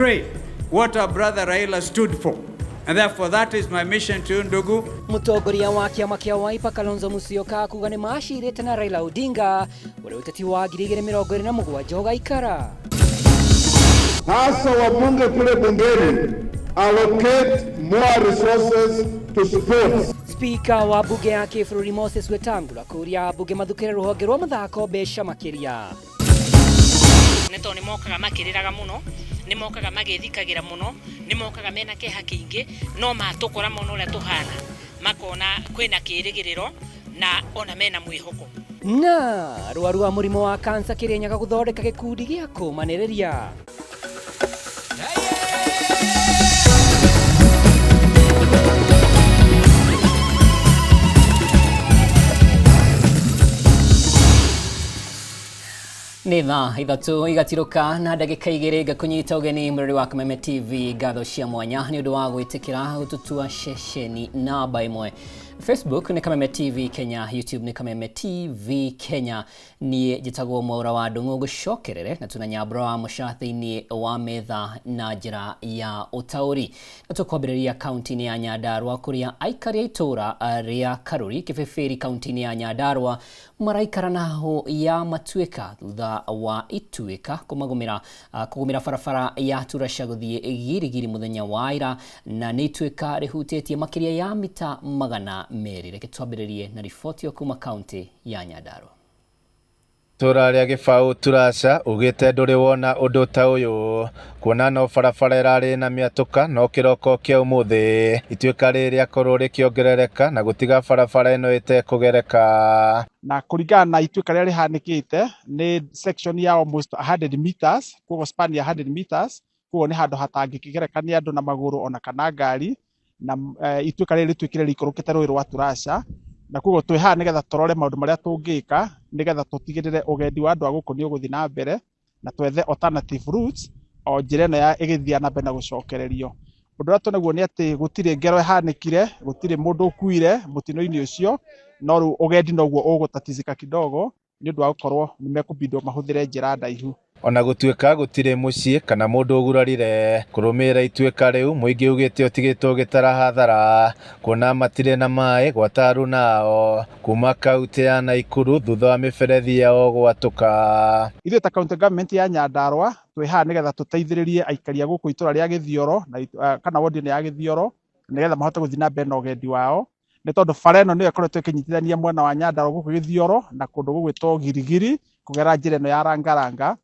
Pray what our brother Raila stood for. And therefore that is my mission to you, ndugu. Mũtongoria wa kĩama kĩa Wiper Kalonzo Musyoka kuga nĩ macirĩte na Raila Odinga ũrĩa ũteti wa 2027 ũgaikara. Hasa wabunge kule bungeni, allocate more resources to sports. Spika wa bunge ya kĩbũrũri Moses Wetangula kũria ambunge mathukĩre rũhonge rwa mathako mbeca makĩria. Nĩ tondũ nĩ mokaga makĩrĩraga mũno, nĩ mokaga magĩthikagĩra mũno, nĩ mokaga mena kĩeha kĩingĩ, no matũkora mona ũrĩa tũhana makona kwĩna kĩrĩgĩrĩro na ona mena mwĩhoko. Na arwaru a mũrimũ wa kansa Kĩrĩnyaga gũthondeka gĩkundi gĩa kũmanĩrĩria. Nĩ thaa 3 igatirũka na ndagĩka 2 ngakũnyita ũgeni mũrori wa Kameme TV, ngatho cia mwanya nĩ ũndũ wa gwĩtĩkĩra gũtũtua ceceni namba 1. Facebook nĩ Kameme TV Kenya, YouTube nĩ Kameme TV Kenya. Niĩ njĩtagwo Mwaura wa Ndũng'ũ, ngũcokerere na tuna Nyambura wa Mũca thĩinĩ wa metha na njĩra ya ũtaũri. Na tũkwambĩrĩria kaunti-inĩ ya Nyandarua kũrĩa aikari a itũũra rĩa Karuri Kĩbĩbĩri kaunti-inĩ ya Nyandarua maraikara na hũ ya matuĩka thutha wa ituĩka kũmagũmĩra kũgũmĩra barabara ya Turasha gũthiĩ Girigiri mũthenya wa ira, na nĩ ituĩka rĩhutĩtie makĩria ya mita 200. Reke twambĩrĩrie na riboti ĩyo kuma kaunti ya Nyandarua. Itũũra rĩa Gĩbaũ Turasha ugĩte ndũrĩ wona ũndũ ta ũyũ, kuona no barabara ĩrarĩ na mĩatũka, no kĩroko kĩa ũmũthĩ ituĩka rĩrĩ rĩakorwo rĩkĩongerereka na gũtiga barabara ĩno ĩtekũgereka. Na kũringana na ituĩka rĩrĩa rĩhanĩkĩte nĩ section ya almost 100 meters, koguo span ya 100 meters, koguo nĩ handũ hatangĩkĩgereka nĩ andũ na magũrũ ona kana ngari, na ituĩka rĩrĩ rĩtuĩkire rĩikũrũkĩte rũĩ rwa Turasha, na koguo twĩ haha nĩgetha tũrore maũndũ marĩa tũngĩka nĩgetha tũtigĩrĩre ũgendi wa andũ a gũkũ nĩ ũgũthiĩ na mbere, na twethe alternative routes o njĩra ĩno ya ĩgĩthiĩ na mbere na gũcokererio. Ũndũ ũrĩa tũnaguo nĩ atĩ gũtirĩ ngero ĩhanĩkire, gũtirĩ mũndũ ũkuire mũtino-inĩ ũcio, no rĩu ũgendi noguo ũgũtatizika kidogo nĩ ũndũ wa gũkorwo nĩ mekũbindwo mahũthĩre njĩra ndaihu. Ona gũtuĩka gũtirĩ mũciĩ kana mũndũ ũgurarire kũrũmĩrĩra ituĩka rĩu, mũingĩ ugĩte ũtigĩtwo ũgĩtara hathara kuona matirĩ na maĩ gwata aruna ao kuma kaunti ya Naikuru thutha wa mĩberethi yao gwatũka. Ithuĩ ta county government ya Nyandarua twĩ haha nĩgetha tũteithĩrĩrie aikari a gũkũ itũra rĩa Gĩthioro na kana ward ĩno ya Gĩthioro nĩgetha mahote gũthiĩ na mbere na ũgendi wao, nĩ tondũ bara ĩno nĩyo ĩkoretwo ĩkĩnyitithania mwena wa Nyandarua gũkũ Gĩthioro na kũndũ gũgwĩtwo Girigiri kũgerera njĩra ĩno ya Rangaranga,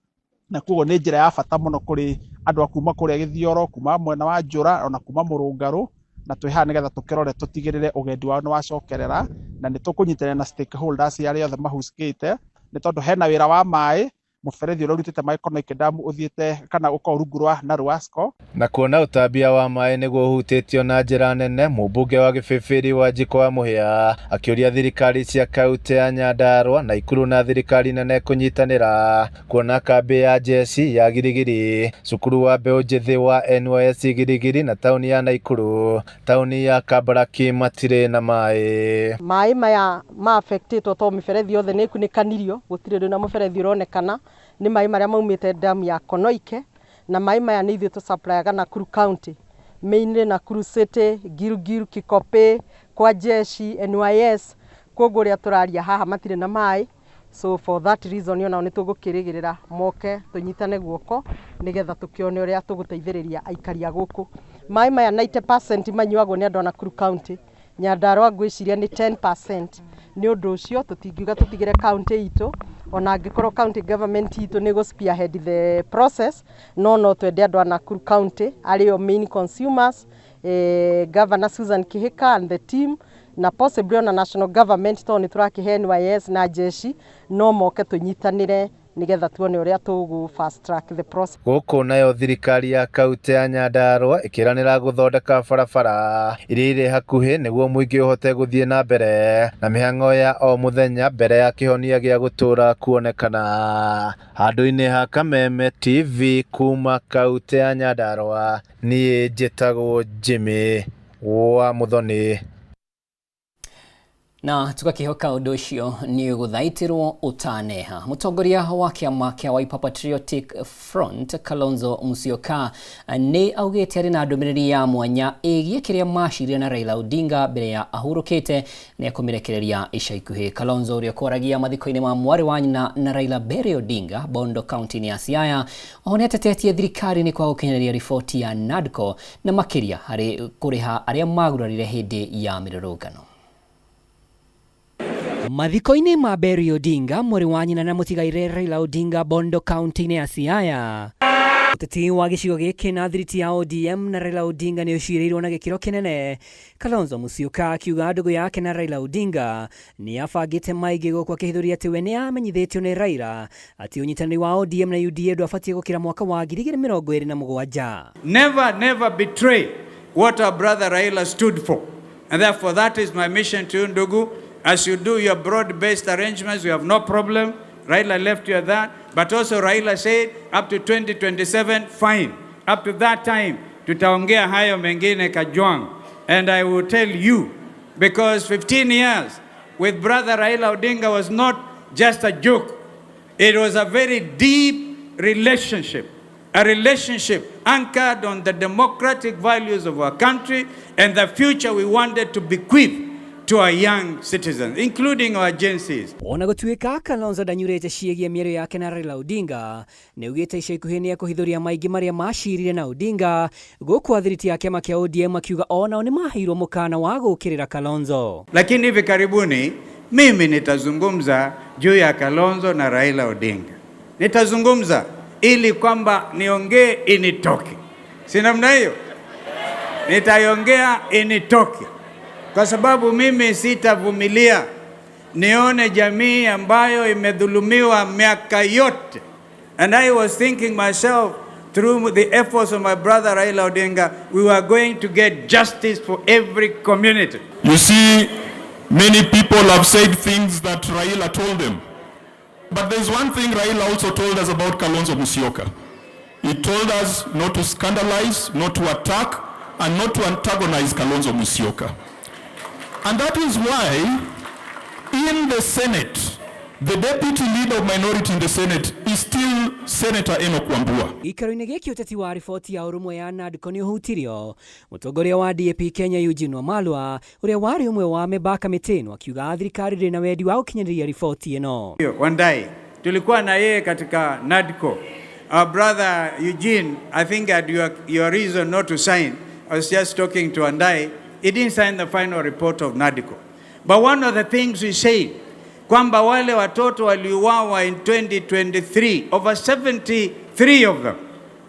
na koguo nĩ njĩra ya bata mũno kũrĩ andũ a kuma kũrĩa Gĩthioro, kuma mwena wa Njũra ona kuma Mũrũngarũ, na twĩ haha nĩgetha tũkĩrore tũtigĩrĩre ũgendi wao nĩ wacokerera, na nĩ tũkũnyitanĩra na stakeholders arĩa othe mahusikĩte, nĩ tondũ hena wĩra wa maĩ, mũberethi ũrĩa ũrutĩte maĩ Konoike Dam ũthiĩte kana ũkorwo rungu rwa Naruasco. Na kuona ũtambia wa maĩ nĩguo ũhutĩtio na njĩra nene, mũmbunge wa Gĩbĩbĩri Wanjikũ wa Mũhĩa akĩũria thirikari cia kaunti ya Nyandarua, Naikuru na thirikari nene kũnyitanĩra kuona kambĩ ya jeshi ya Girigiri, cukuru wa mbeũ njĩthĩ wa NYS Girigiri na taũni ya Naikuru, taũni ya Kabaraki matirĩ na maĩ. Maĩ maya ma affectĩtwo to mĩberethi yothe nĩ ĩkunĩkanirio, gũtirĩ rĩu na mũberethi ũronekana, nĩ maĩ marĩa maumĩte damu ya Konoike, na maĩ maya nĩ ithuĩ tũ-supplyaga Nakuru County, mainly Nakuru City, Gilgil, Kikopey, kwa jeshi, NYS, koguo ũrĩa tũraria haha matirĩ na maĩ. So for that reason onao nĩ tũgũkĩrĩgĩrĩra moke tũnyitane guoko nĩgetha tũkĩone ũrĩa tũgũteithĩrĩria aikari a gũkũ. Maĩ maya 90% manyuagwo nĩ andũ a Nakuru County, Nyandarua ngwĩciria nĩ 10%. Nĩ ũndũ ũcio tũtingiuga tũtigĩre county itũ, ona angĩkorwo county government itũ nĩ ĩgũ spearhead the process, no twende andũ a Nakuru County arĩo main consumers, Governor Susan Kihika and the team, na possibly ona national government tondũ nĩ tũrakĩhe NYS na jeshi, no moke tũnyitanĩre nĩgetha tuone ũrĩa tũgũ fast track the process. Gũkũ nayo thirikari ya kaunti ya Nyandarua ĩkĩranĩra gũthondeka barabara iria irĩ hakuhĩ nĩguo mũingĩ ũhote gũthiĩ na mbere na mĩhang'o ya o mũthenya mbere ya kĩhonia gĩa gũtũũra kuonekana. Handũ-inĩ ha Kameme TV kuma kaunti ya Nyandarua, niĩ njĩtagwo Jimmy wa Muthoni. Na tugakihoka undu ucio ni uguthaitĩrwo utaneha. Mutongoria wa kiama kia Wiper Patriotic Front Kalonzo Musyoka ni augite ari na ndumiriri ya mwanya ĩgiĩ kĩrĩa macirire na Raila Odinga mbere ya ahurũkĩte nĩ ekũmĩrekereria ica ikuhĩ. Kalonzo ũrĩa kwaragia mathiko-inĩ ma mwarĩ wa nyina na Raila Berry Odinga Bondo kaunti-inĩ ya Siaya oho nĩatetetie thirikari nĩ kwaga gũkinyanĩria riboti ya NADCO na makĩria harĩ kũrĩha arĩa magurarire hĩndĩ ya mĩrũrũngano. Mathiko-inĩ ma Berry Odinga mwarĩ wa nyina na mũtigaire Raila Odinga Bondo kaunti-inĩ ya Siaya, ũteti wa gĩcigo gĩkĩ na thiriti ya ODM na Raila Odinga nĩ ũcirĩirwo na gĩkĩro kĩnene. Kalonzo Musyoka akiuga ndũgũ yake na Raila Odinga nĩ abangĩte maingĩ gũkũ akĩhithũria atĩ we nĩ amenyithĩtio nĩ Raila atĩ ũnyitanĩri wa ODM na UDA ndwabatiĩ gũkĩra mwaka wa 2027. Never, never betray what our brother Raila stood for. And therefore, that is my mission to you, Ndugu. As you do your broad-based arrangements, we have no problem. Raila left you at that. But also Raila said, up to 2027, fine. Up to that time, tutaongea hayo mengine Kajwang. And I will tell you, because 15 years with brother Raila Odinga was not just a joke. It was a very deep relationship, a relationship anchored on the democratic values of our country and the future we wanted to bequeath to our young citizens, including our Gen Zs. Ona gũtuĩka Kalonzo ndanyurĩte ciĩgiĩ mĩario yake na Raila Odinga, nĩ augĩte ica ikuhĩ nĩ ekũhithũria maingĩ marĩa macirire na Odinga gũkũ athiriti ya kĩama kĩa ODM akiuga onao nĩ maheirwo mũkana wa gũũkĩrĩra Kalonzo. Lakini hivi karibuni mimi nitazungumza juu ya Kalonzo na Raila Odinga. Nitazungumza ili kwamba niongee initoke, si namna hiyo? Nitaiongea initoke, kwa sababu mimi sitavumilia nione jamii ambayo imedhulumiwa miaka yote. And I was thinking myself, through the efforts of my brother Raila Odinga, we were going to get justice for every community. You see, many people have said things that Raila told them. But there's one thing Raila also told us about Kalonzo Musyoka. He told us not to scandalize, not to attack, and not to antagonize Kalonzo Musyoka. And that is why in the Senate, the deputy leader of minority in the Senate is still Senator Enoch Wambua. Gĩikaro-inĩ gĩkĩ ũteti wa riboti ya ũrũmwe ya NADCO nĩ ũhutirio. Mũtongoria wa DAP Kenya Eugene Wamalwa ũrĩa warĩ ũmwe wa memba kamĩtĩ ĩno akiuga thirikari ndĩrĩ na wendi wa gũkinyanĩria riboti ĩno. Wandai, tulikuwa na yeye katika NADCO. Our brother Eugene, I think had your reason not to sign. I was just talking to Wandai. He didn't sign the final report of NADCO. But one of the things we said, kwamba wale watoto waliuawa in 2023, over 73 of them,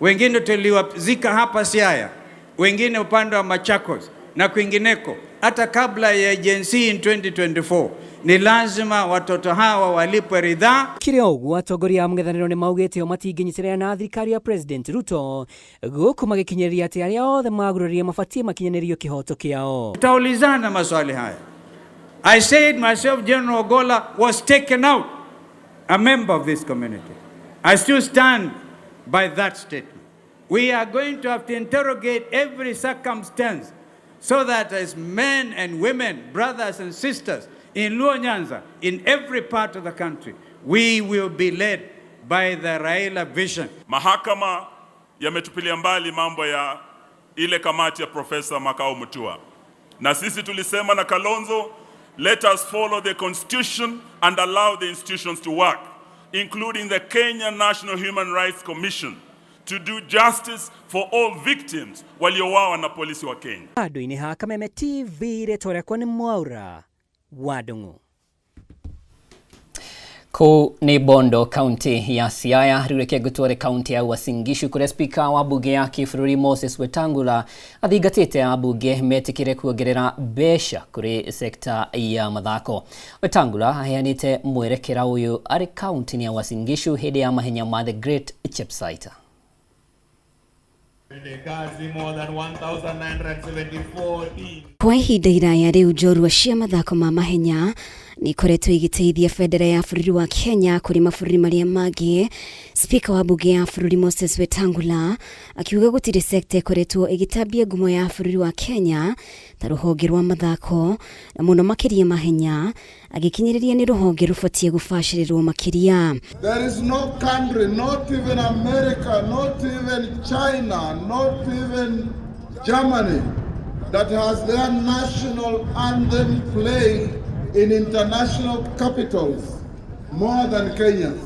wengine tuliwazika hapa Siaya, wengine upande wa Machakos na kwingineko, hata kabla ya Gen Z in 2024, ni lazima watoto hawa walipwe ridhaa. Kĩrĩ o ũguo atongoria a mũng'ethanĩro nĩ maugĩte o matingĩnyitanĩra na thirikari ya President Ruto gũkũ magĩkinyĩria atĩ arĩa othe magurarire mabatiĩ makinyanĩrio kĩhoto kĩao. Tutaulizana maswali haya. I said myself, General Ogolla was taken out, a member of this community. I still stand by that statement. We are going to have to interrogate every circumstance so that as men and women, brothers and sisters in Luo Nyanza, in every part of the country, we will be led by the Raila vision. Mahakama yametupilia mbali mambo ya ile kamati ya Profesa Makau Mutua, na sisi tulisema na Kalonzo, let us follow the constitution and allow the institutions to work, including the Kenya National Human Rights Commission, to do justice for all victims waliouawa na polisi wa Kenya. Handũ-inĩ ha Kameme TV rĩtwa rĩakwa nĩ Mwaura wa Ndung'u. Kũu nĩ Bondo kaunti ya Siaya. Rĩu reke ngũtware kaunti ya Uasin Gishu kũrĩa spika wa bunge ya kĩbũrũri Moses Wetangula athingatĩte ambunge metĩkĩre kuongerera mbeca kũrĩ sekta ya mathako. Wetangula aheanĩte mwerekera ũyũ arĩ kaunti-inĩ ya Uasin Gishu hĩndĩ ya mahenya ma The Great Chepsaita. More than 1,974 Kwa ihinda iraya rĩu njorua cia mathako ma mahenya Nĩ ikoretwo igĩteithia bendera ya bũrũri wa Kenya kũrĩ mabũrũri marĩa mangĩ. Spika wa bunge ya bũrũri Moses Wetangula akiuga gũtirĩ sekta ĩkoretwo ĩgĩtambia ngumo ya bũrũri wa Kenya ta rũhonge rwa mathako na mũno makĩria mahenya, agĩkinyĩrĩria nĩ rũhonge rũbatiĩ gũbacĩrĩrwo makĩria. There is no country, not even America, not even China, not even Germany, that has their national anthem played in international capitals more than Kenyans.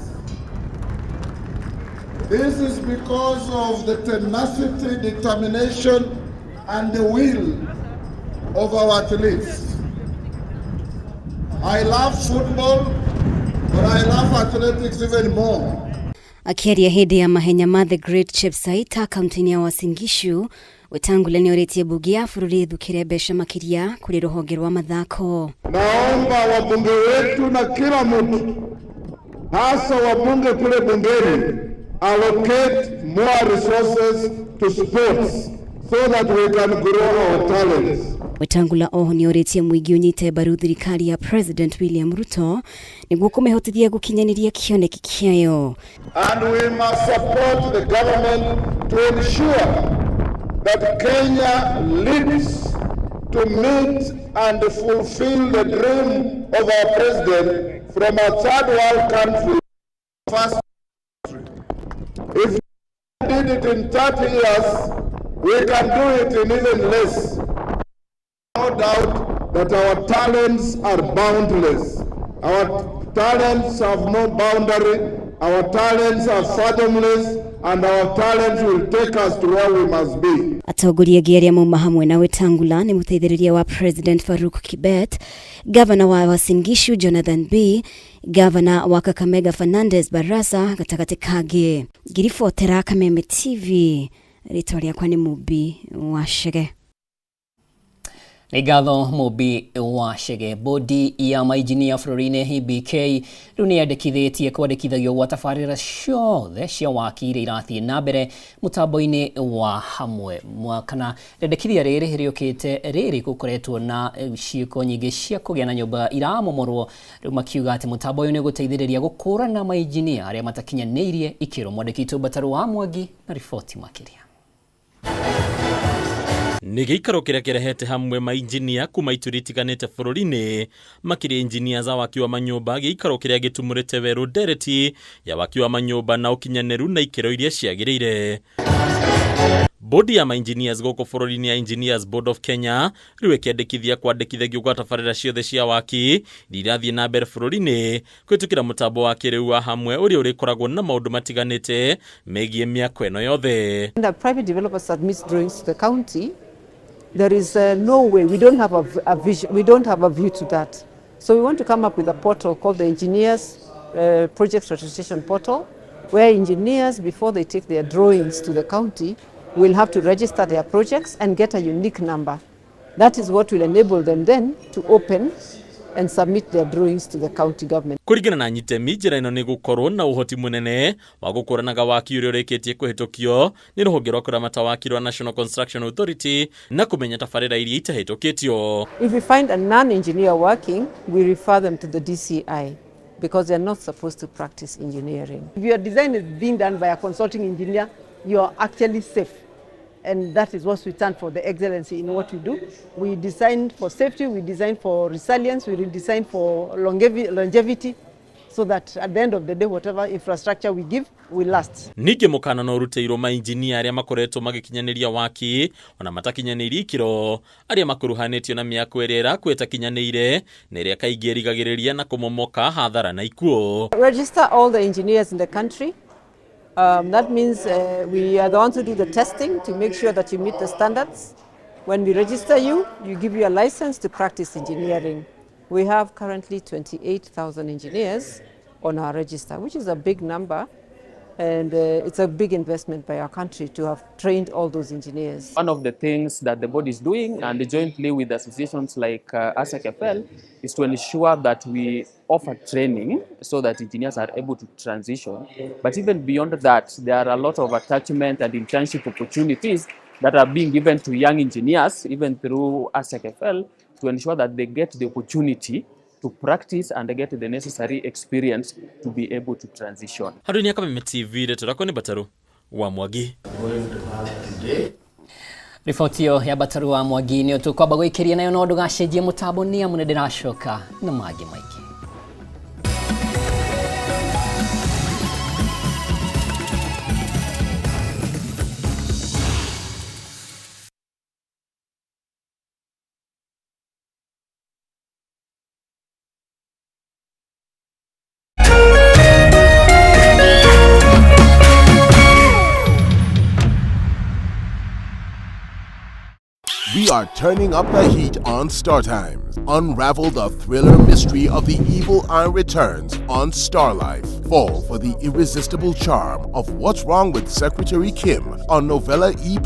This is because of the tenacity, determination, and the will of our athletes. I love football, but I love athletics even more. Akĩaria hĩndĩ ya mahenya ma The Great Chepsaita kaunti-inĩ ya Uasin Gishu, Wetangula nĩ orĩtie bunge ya bũrũri ĩthukĩre mbeca makĩria kũrĩ rũhonge rwa mathako. Naomba wabunge wetu na kila mtu, hasa wabunge kule bungeni, allocate more resources to sports so that we can grow our talents. Wetangula oho nĩ orĩtie mũingĩ ũnyite mbaru thirikari ya President William Ruto nĩguo kũmĩhotithia gũkinyanĩria kĩoneki kĩayo. And we must support the government to ensure that Kenya leads to meet and fulfill the dream of our president from a third world country first country. If we did it in 30 years, we can do it in even less. No doubt that our talents are boundless. Our talents have no boundary. Our talents are fathomless, and our talents will take us to where we must be. Atongoria angĩ arĩa mauma hamwe na Wetangula nĩ mũteithĩrĩria wa President Farouk Kibet, Gavana wa Uasin Gishu Jonathan B, Gavana wa Kakamega Fernandez Barasa gatagatĩ kangĩ. Ngiribotera Kameme TV, rĩtwa rĩakwa nĩ Mumbi wa Chege. Nĩ ngatho Mumbi wa Chege. Bodi ya mainjinia bũrũri-inĩ EBK rĩu nĩ yandĩkithĩtie kwandĩkithagio gwa tabarĩra ciothe cia waki iria irathiĩ na mbere mũtambo-inĩ wa hamwe kana rĩandĩkithia rĩrĩ rĩũkĩte rĩrĩ gũkoretwo na ciĩko nyingĩ cia kũgĩa na nyũmba iramomorwo, rĩu makiuga atĩ mũtambo ũyũ nĩ ũgũteithĩrĩria gũkũrana mainjinia arĩa matakinyanĩirie ikĩro. Mwandĩki witũ Mbatarũ wa Mwangi na riboti makĩria. Nĩ gĩikaro kĩrĩa kĩrehete hamwe mainjinia kuma ituri itiganĩte bũrũri-inĩ, makĩria engineers a waki wa manyũmba, gĩikaro kĩrĩa gĩtumũrĩte werũ ndereti ya waki wa manyũmba na ũkinyanĩru na ikĩro iria ciagĩrĩire. Bodi ya mainjineers gũkũ bũrũri-inĩ ya Engineers Board of Kenya rĩu ĩkĩandĩkithia kwandĩkithagio gwa tabarĩra ciothe cia waki iria irathiĩ na mbere bũrũri-inĩ kũhĩtũkĩra mũtambo wa kĩrĩu wa hamwe ũrĩa ũrĩkoragwo na maũndũ matiganĩte megiĩ mĩako ĩno yothe. The private developer submits drawings to the county. There is no way, we don't have a vision, we don't have a view to that. So we want to come up with a portal called the Engineers Project Registration Portal, where engineers, before they take their drawings to the county, will have to register their projects and get a unique number. That is what will enable them then to open and submit their drawings to the county government. Kũringana na Nyitemi, njĩra ĩno nĩ gũkorwo na ũhoti mũnene wa gũkũranaga waki ũrĩa ũrĩkĩtie kũhĩtũkio nĩ rũhonge rwa kũramata waki rwa National Construction Authority na kũmenya tabarĩra iria itahĩtũkĩtio. If we find a non-engineer working, we refer them to the DCI because they are not supposed to practice engineering. If your design is being done by a consulting engineer, you are actually safe. And that is what we stand for, the excellency in what we do. We design for safety, we design for resilience, we design for longevity, so that at the end of the day, whatever infrastructure we give will last. Ningĩ mũkana no ũrutĩirwo mainjinia arĩa makoretwo magĩkinyanĩria waki ona matakinyanĩirie ikĩro, arĩa makuruhanĩtio na mĩako ĩrĩa ĩrakwo ĩtakinyanĩire na ĩrĩa kaingĩ ĩrigagĩrĩria na kũmomoka, hathara na ikuũ. Register all the engineers in the country. That means we are the ones who do the testing to make sure that you meet the standards. When we register you, you give you a license to practice engineering. We have currently 28,000 engineers on our register, which is a big number, and it's a big investment by our country to have trained all those engineers. One of the things that the board is doing, and jointly with associations like ASACFL, is to ensure that we offer training so that engineers are able to transition. But even beyond that, there are a lot of attachment and internship opportunities that are being given to young engineers, even through ASACFL, to ensure that they get the opportunity to practice and get the necessary experience to be able to transition. Handũ-inĩ ya Kameme TV rĩtwa rĩakwa nĩ Mbataru wa Mwangi. Riboti ĩyo ya Mbataru wa Mwangi nĩyo tũkwamba gũikĩria nayo, no ndũgacenjie mũtambo nĩ amu nĩ ndĩracoka na mangĩ maingĩ. We are turning up the heat on StarTimes. Unravel the thriller mystery of the Evil Eye Returns on Star Life. Fall for the irresistible charm of What's Wrong with Secretary Kim on Novella E+.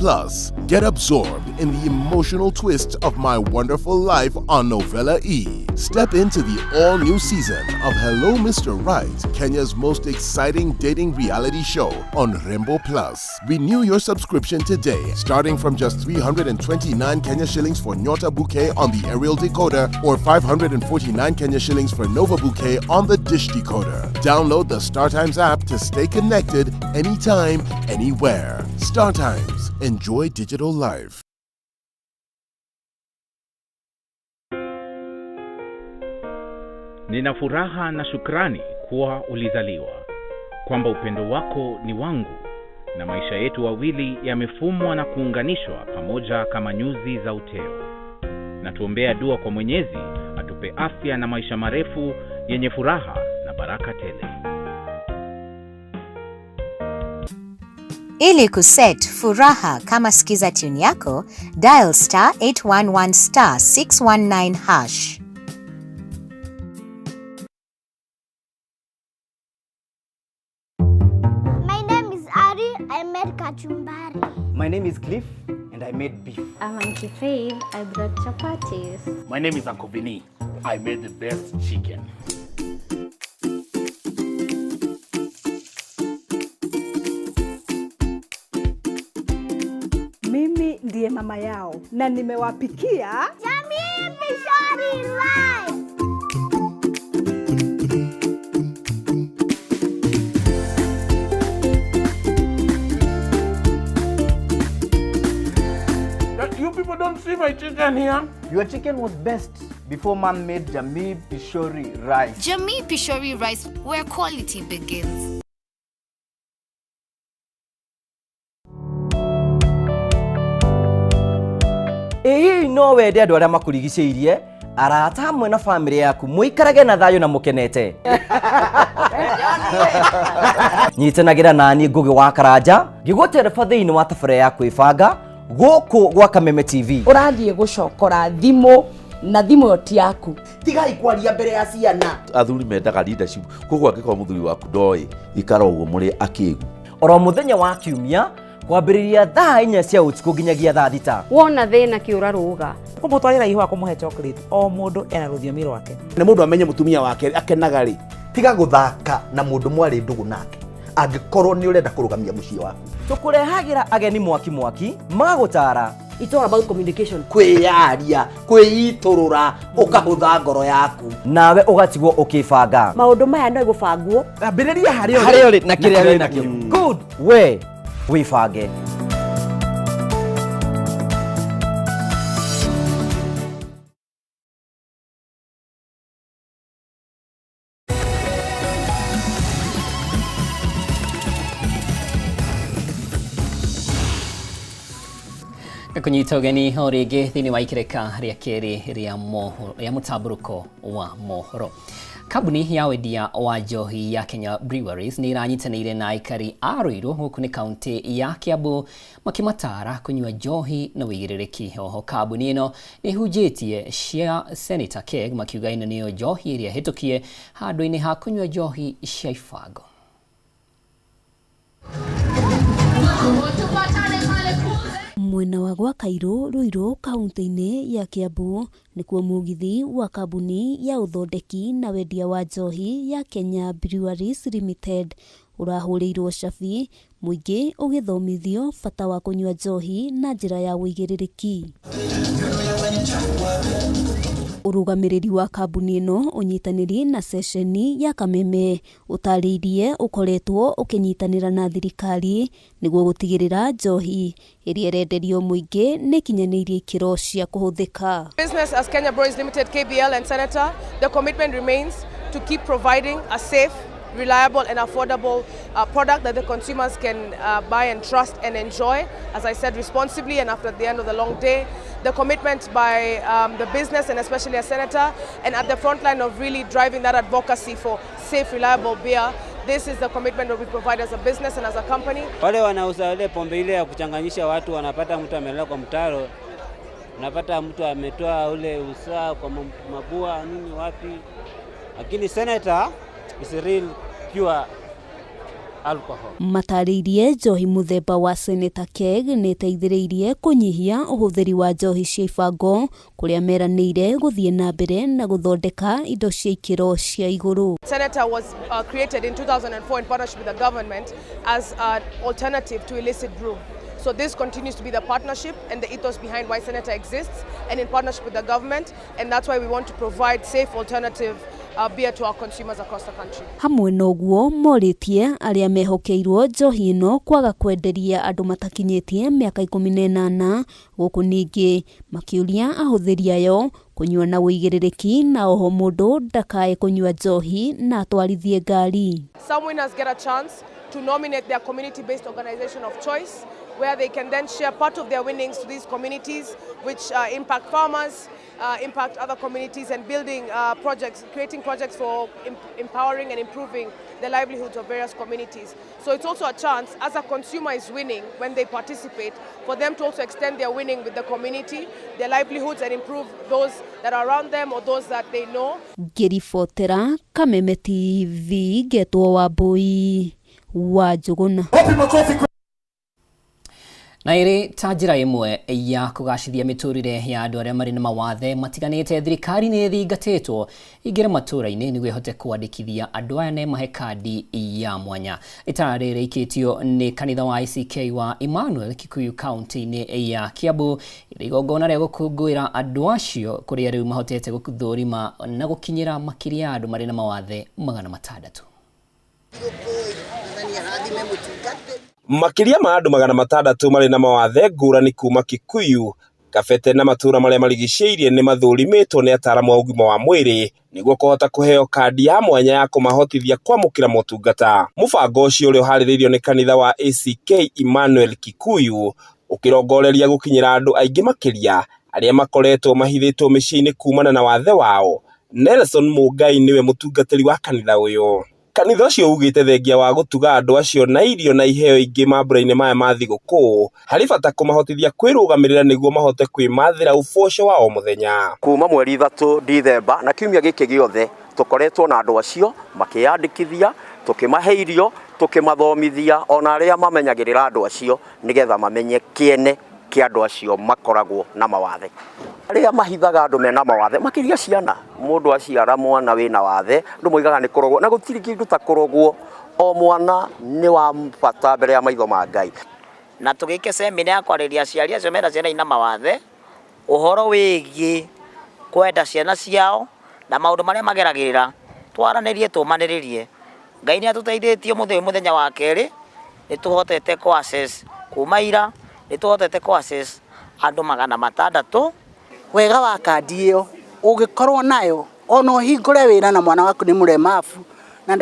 Get absorbed in the emotional twists of My Wonderful Life on Novella E. Step into the all-new season of Hello Mr. Right, Kenya's most exciting dating reality show on Rembo Plus. Renew your subscription today, starting from just 329 Kenya shillings for Nyota Bouquet on the aerial decoder or 549 Kenya shillings for Nova Bouquet on the dish decoder. Download the StarTimes app to stay connected anytime, anywhere. StarTimes. Enjoy digital life. Nina furaha na shukrani kuwa ulizaliwa, kwamba upendo wako ni wangu na maisha yetu wawili yamefumwa na kuunganishwa pamoja kama nyuzi za uteo. Na tuombea dua kwa Mwenyezi atupe afya na maisha marefu yenye furaha na baraka tele. Ili kuset furaha kama skiza tune yako, dial star 811 star 619 hash. My name is Ari. I made kachumbari. My name is Cliff and I made beef. I'm Auntie Faith. I brought chapatis. My name is Uncle Vinny. I made the best chicken. Mimi ndiye mama yao na nimewapikia Jamii Pishori Rice. You people don't see my chicken here. Your chicken was best before man made Jamii Pishori rice. Jamii Pishori rice, where quality begins. Ĩ hihi no wende andũ arĩa makũrigicĩirie, arata hamwe na bamĩrĩ yaku mũikarage na thayũ na mũkenete? Nyitanagĩra nani Ngũgĩ wa Karanja ngĩgũtereba thĩinĩ wa tabarĩra ya kwĩbanga gũkũ gwa Kameme TV. Ũrathiĩ gũcokora thimũ na thimũ ĩyo ti yaku. Tigai kwaria mbere ya ciana. Athuri mendaga leadership, koguo angĩkorwo mũthuri waku ndoĩ, ikara ũguo mũrĩ akĩgu. Oro mũthenya wa kiumia kwambĩrĩria thaa 4 cia ũtukũ nginyagia thaa 6. Wona thĩna kĩũra rũga. Kũmũtwarĩra ihũa kũmũhe chocolate, o mũndũ ena rũthiomi rwake. Nĩ mũndũ amenye mũtumia wake akenaga rĩ, tiga gũthaka na mũndũ mwarĩ ndũgũ nake angĩkorwo nĩ ũrenda kũrũgamia mũciĩ waku. Tũkũrehagĩra ageni mwaki mwaki magũtara. It's all about communication. Kwĩyaria, kwĩitũrũra, ũkahũtha ngoro yaku. Nawe ũgatigwo ũkĩbanga. Maũndũ maya no gũbangwo. Ambĩrĩria harĩa Harĩa ũrĩ na kĩrĩa wĩ nakĩo. Good. We wĩbange. Kũnyita ũgeni o rĩngĩ thĩinĩ wa ikĩrĩka rĩa kerĩ rĩa mũtambũrũko wa mohoro. Kambuni ya wendia wa njohi ya Kenya Breweries nĩ ĩranyitanĩire na aikari a Ruiru gũkũ nĩ kaunti ya Kiambu makĩmatara kũnyua njohi na ũigĩrĩrĩki. Oho kambuni ĩno nĩ ĩhunjĩtie cia Senator Keg makiuga ĩno nĩyo njohi ĩrĩa hĩtũkie handũ-inĩ ha kũnyua njohi cia ibango. Mwena wa gwa Kairũ Ruiru kaunti-inĩ ya Kiambu nĩkuo mũgithi wa kambuni ya ũthondeki na wendia wa njohi ya Kenya Breweries Limited ũrahũrĩirwo cabi mũingĩ ũgĩthomithio bata wa kũnyua njohi na njĩra ya ũigĩrĩrĩki. Ũrũgamĩrĩri wa kambuni ĩno ũnyitanĩri na ceceni ya Kameme ũtarĩirie ũkoretwo ũkĩnyitanĩra na thirikari nĩguo gũtigĩrĩra njohi ĩrĩa ĩrenderio mũingĩ nĩ ĩkinyanĩirie ikĩro cia kũhũthĩka. Business as Kenya Breweries Limited, KBL and Senator, the commitment remains to keep providing a safe, reliable and affordable product that the consumers can buy and trust and enjoy, as I said, responsibly and after the end of the long day. The commitment by the business and especially a senator and at the front line of really driving that advocacy for safe, reliable beer. This is the commitment that we provide as a business and as a company. Wale wanauza ile pombe ile ya kuchanganyisha watu, wanapata mtu amelala kwa mtaro, unapata mtu ametoa ule usaa kwa mabua nini wapi, lakini Senator is a real pure alcohol. Matarĩirie njohi mũthemba wa Senator Keg nĩ ĩteithĩrĩirie kũnyihia ũhũthĩri wa njohi cia ibango kũrĩa meranĩire gũthiĩ na mbere na gũthondeka indo cia ikĩro cia igũrũ. Senator was created in 2004 in partnership with the government as an alternative to illicit brew. So this continues to be the partnership and the ethos behind why Senator exists, and in partnership with the government, and that's why we want to provide safe alternative beer to our consumers across the country. Hamwe na ũguo morĩtie arĩa mehokeirwo njohi ĩno kwaga kwenderia andũ matakinyĩtie mĩaka 18 gũkũ ningĩ makĩũria ahũthĩri ayo kũnyua na ũigĩrĩrĩki na oho mũndũ ndakae kũnyua njohi na atwarithie ngari. Some winners get a chance to nominate their community-based organization of choice, where they can then share part of their winnings to these communities, which impact farmers, impact other communities, and building projects, creating projects for empowering and improving the livelihoods of various communities. So it's also a chance, as a consumer is winning when they participate, for them to also extend their winning with the community, their livelihoods, and improve those that are around them or those that they know. Ngĩribotera Kameme TV ngetwo Wambui wa Njũgũna. Na ĩrĩ ta njĩra ĩmwe ya kũgacithia mĩtũrĩre ya andũ arĩa marĩ na mawathe matiganĩte, thirikari nĩ ĩthingatĩtwo ingĩre matũũra-inĩ nĩguo ĩhote kwandĩkithia andũ aya na ĩmahe kandi ya mwanya. Itara rĩrĩ rĩikĩtio nĩ kanitha wa ICK wa Emmanuel Kikuyu kaunti-inĩ ya Kiambu ĩrĩ igongona rĩa gũkũngũĩra andũ acio kũrĩa rĩu mahotete gũthũrima na gũkinyĩra makĩria ya andũ marĩ na mawathe 600. Makĩria ma andũ 600 marĩ na mawathe ngũrani kuma Kikuyu, Kabete na matũũra marĩa marigicĩirie nĩ mathũrimĩtwo nĩ ataaramu a ũgima wa mwĩrĩ nĩguo kũhota kũheo kandi ya mwanya ya kũmahotithia kwamũkĩra motungata. Mũbango ũcio ũrĩa ũharĩrĩirio nĩ kanitha wa ACK Emmanuel Kikuyu ũkĩrongoreria gũkinyĩra andũ aingĩ makĩria arĩa makoretwo mahithĩtwo mĩciĩ-inĩ kumana na wathe wao. Nelson Mũngai nĩwe mũtungatĩri wa kanitha ũyũ. Kanitha ũcio ugĩte thengia wa gũtuga andũ acio na irio na iheo ingĩ mambura-inĩ maya ma thigũkũ, harĩ bata kũmahotithia kwĩrũgamĩrĩra nĩguo mahote kwĩmathĩra ũboco wa o mũthenya. Kuma mweri 3 Dithemba na kiumia gĩkĩ gĩothe tũkoretwo na andũ acio makĩyandĩkithia, tũkĩmahe irio, tũkĩmathomithia ona arĩa mamenyagĩrĩra andũ acio nĩgetha mamenye kĩene kĩa andũ acio makoragwo na mawathe. Arĩa mahithaga andũ mena mawathe makĩria ciana, mũndũ aciara mwana wĩna wathe andũ moigaga nĩ kũrogwo, na gũtirĩ kĩndũ ta kũrogwo. O mwana nĩ wa bata mbere ya maitho ma Ngai. Na tũgĩke semina ya kwarĩria aciari acio mena ciana ina mawathe ũhoro wĩgiĩ kwenda ciana ciao na maũndũ marĩa mageragĩrĩra, twaranĩrie tũmanĩrĩrie. Ngai nĩ atũteithĩtie ũmũthĩ ũyũ mũthenya wa kerĩ nĩ tũhotete kũ access kuma ira, nĩ tũhotete kũ access andũ 600. Wega wa kandi ĩyo ũngĩkorwo nayo ona ũhingũre wĩra na mwana waku nĩ mũlemavu na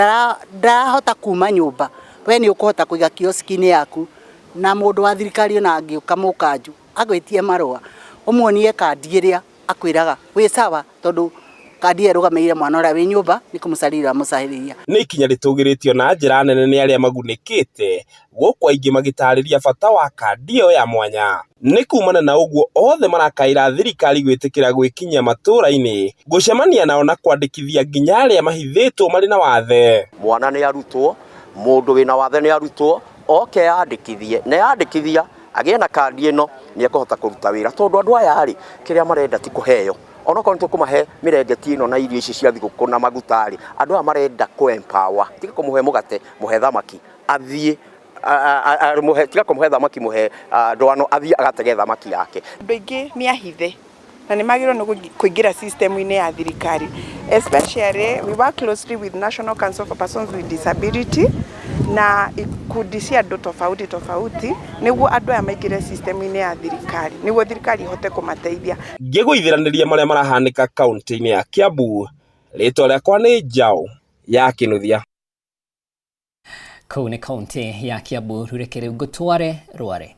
ndarahota kuma nyũmba, we nĩ ũkũhota kũiga kioski-inĩ yaku na mũndũ wa thirikari ona angĩũka mũkanju agwĩtie marũa ũmuonie kandi ĩrĩa akwĩraga wĩ sawa, tondũ kandi ĩyo ĩrũgamĩrĩire mwana ũrĩa wĩ nyũmba nĩ kũmũcarĩria ũramũcarĩria. Nĩ ikinya rĩtũgĩrĩtio na njĩra nene nĩ arĩa magunĩkĩte gũkũ aingĩ magĩtarĩria bata wa kandi ĩyo ya mwanya. Nĩ kumana na ũguo othe marakaĩra thirikari gwĩtĩkĩra gwĩkinyia matũũra-inĩ, gũcemania nao na kwandĩkithia nginya arĩa mahithĩtwo marĩ na wathe. Mwana nĩ arutwo, mũndũ wĩna wathe nĩ arutwo, oke yandĩkithie, na yandĩkithia agĩe na kandi ĩno nĩ ekũhota kũruta wĩra, tondũ andũ aya rĩ kĩrĩa marenda ti kũheo. Onokorwo nĩ tũkũmahe mĩrengeti ĩno na irio ici cia thigũkũ na maguta rĩ, andũ aya marenda kũ empower. Tiga kũmũhe mũgate, mũhe thamaki athiĩ, tiga kũmũhe thamaki, mũhe ndwano athiĩ agatege thamaki yake. Andũ aingĩ nĩ ahithe, Na nĩ magĩrĩirwo nĩ kũingĩra system-inĩ ya thirikari. Especially we work closely with National Council for Persons with Disability na ikundi cia andũ tofauti tofauti nĩguo andũ aya maingĩre system-inĩ ya thirikari nĩguo thirikari ĩhote kũmateithia. Ngĩgũithĩranĩria marĩa marahanĩka kaunti-inĩ ya Kiambu, rĩtwa rĩakwa nĩ Njaũ ya Kĩnuthia. Kũu nĩ kaunti ya Kiambu. Reke rĩu ngũtware Rware.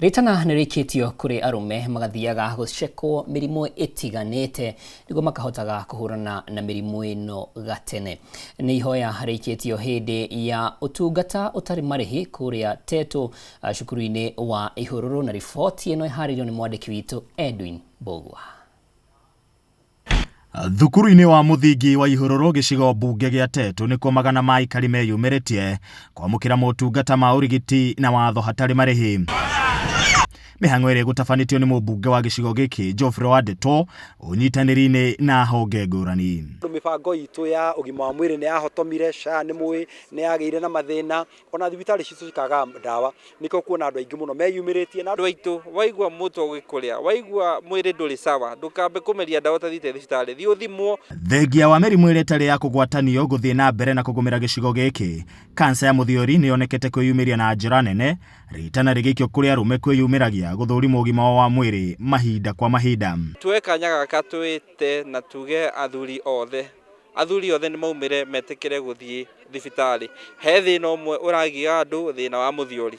Rĩtana nĩ rĩikĩtio kũrĩ arũme magathiaga gũcekwo mĩrimũ ĩtiganĩte nĩguo makahotaga kũhũrana na mĩrimũ ĩno gatene. Nĩ ihoya rĩikĩtio hĩndĩ ya ũtungata ũtarĩ marĩhi kũrĩa Tetu cukuru-inĩ wa Ihũrũrũ, na riboti ĩno ĩharĩirio nĩ mwandĩki witũ Edwin Mbũgua. Thukuru-inĩ wa mũthingi wa Ihũrũrũ gĩcigo mbunge gĩa Tetu nĩkuo magana ma aikari meyumĩrĩtie kwamũkĩra motungata ma ũrigiti na watho hatarĩ marĩhi. Mĩhang'o ĩrĩa ĩgũtabanĩtio nĩ mũmbunge wa gĩcigo gĩkĩ Geoffrey Wandeto ũnyitanĩri-inĩ na honge ngũrani. Mĩbango itũ ya ũgima wa mwĩrĩ nĩ yahotomire, SHA nĩ mũĩ nĩ yagĩire na mathĩna, ona thibitarĩ citũ cikaga ndawa, nĩkĩo kuona andũ aingĩ mũno meyumĩrĩtie. Na andũ aitũ, waigua mũtwe ũgĩkũrĩa, waigua mwĩrĩ ndũrĩ sawa, ndũkambe kũmeria ndawa ũtathiĩte thibitarĩ, thiĩ ũthimwo. Thengia wa mĩrimũ ĩrĩa ĩtarĩ ya kũgwatanio gũthiĩ na mbere na kũgũmĩra gĩcigo gĩkĩ, kansa ya mũthiori nĩ yonekete kwĩyumĩria na njĩra nene, ritana rĩgĩikio kũrĩ arũme kwĩyumĩragia gũthũrimwo ũgima wao wa mwĩrĩ mahinda kwa mahinda. Tuoe kanya gaka twĩte na tuge athuri othe, athuri othe nĩ maumĩre metĩkĩre gũthiĩ thibitarĩ. He thĩna ũmwe ũragia andũ, thĩna wa mũthiori.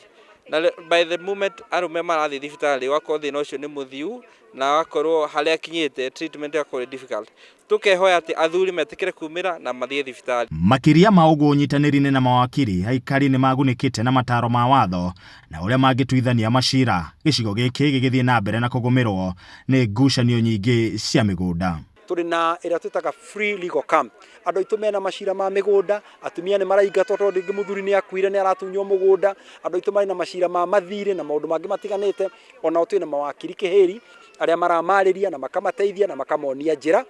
Na by the moment arũme marathiĩ thibitarĩ, ũgakorwo thĩna ũcio nĩ mũthiu na agakorwo harĩa akinyĩte treatment ĩgakorwo ĩ difficult. Tũkehoya atĩ athuri metĩkĩre kumĩra na mathiĩ thibitarĩ. Makĩria ma ũguo ũnyitanĩri-inĩ na mawakiri, aikari nĩ magunĩkĩte na mataro ma watho na ũrĩa mangĩtuithania macira, gĩcigo gĩkĩ gĩgĩthiĩ na mbere na kũgũmĩrwo nĩ ngucanio nyingĩ cia mĩgũnda. Tũrĩ na ĩrĩa twĩtaga free legal camp. Andũ aitũ mena macira ma mĩgũnda, atumia nĩ maraingatwo tondũ rĩngĩ mũthuri nĩ akuire nĩ aratunywo mũgũnda, andũ aitũ marĩ na macira ma mathirĩ na maũndũ mangĩ matiganĩte, onao twĩ na mawakiri kĩhĩri arĩa maramarĩria na makamateithia na makamonia njĩra.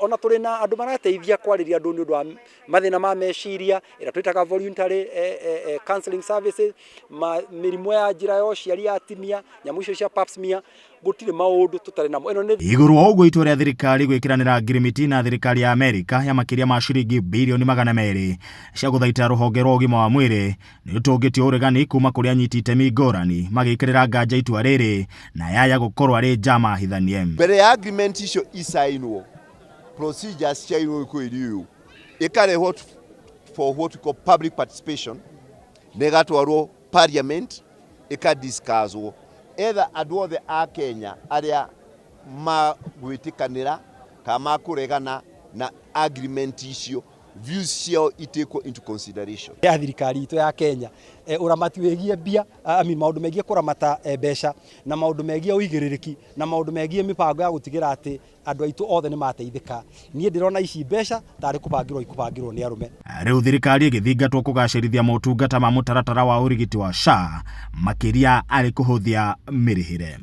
Ona tũrĩ na andũ marateithia kwarĩria andũ nĩ ũndũ wa mathĩna ma meciria, ĩrĩa twĩtaga voluntary counseling services, mĩrimũ ya njĩra ya ũciari ya atumia, nyamũ icio cia pap smear, gũtirĩ maũndũ tũtarĩ namo. Ĩno nĩ Igũrũ wa ũguo itua rĩa thirikari gwĩkĩranĩra ngirimiti na thirikari ya Amerika ya makĩria ma ciringi birioni 200 cia gũthaitĩra rũhonge rwa ũgima wa mwĩrĩ nĩ rũtũngĩtie ũregani kuma kũrĩ anyiti itemi ngũrani magĩkĩrĩra nganja itua rĩrĩ na yaya gũkorwo arĩ njama hithanie. Mbere ya agreement icio isainwo, procedures ciainwo gĩkũyũ-inĩ ũyũ ĩkarehwo for what we call public participation na ĩgatwarwo parliament ĩkadiscusswo etha andũ othe a Kenya arĩa magwĩtĩkanĩra kana makũregana na agreement icio views ciao itekwo into consideration. Ya thirikari itũ ya Kenya, ũramati wĩgiĩ mbia, I mean, maũndũ megiĩ kũramata mbeca na maũndũ megiĩ ũigĩrĩrĩki na maũndũ megiĩ mĩbango ya gũtigĩra atĩ andũ aitũ othe nĩ mateithĩka. Niĩ ndĩrona ici mbeca tarĩ kũbangĩrwo ikũbangĩrwo nĩ arũme. Rĩu thirikari ĩgĩthingatwo kũgacĩrithia motungata ma mũtaratara wa ũrigiti wa SHA makĩria arĩ kũhũthia mĩrĩhĩre.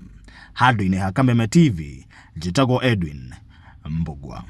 Handũ-inĩ ha Kameme TV, njĩtagwo Edwin Mbugua.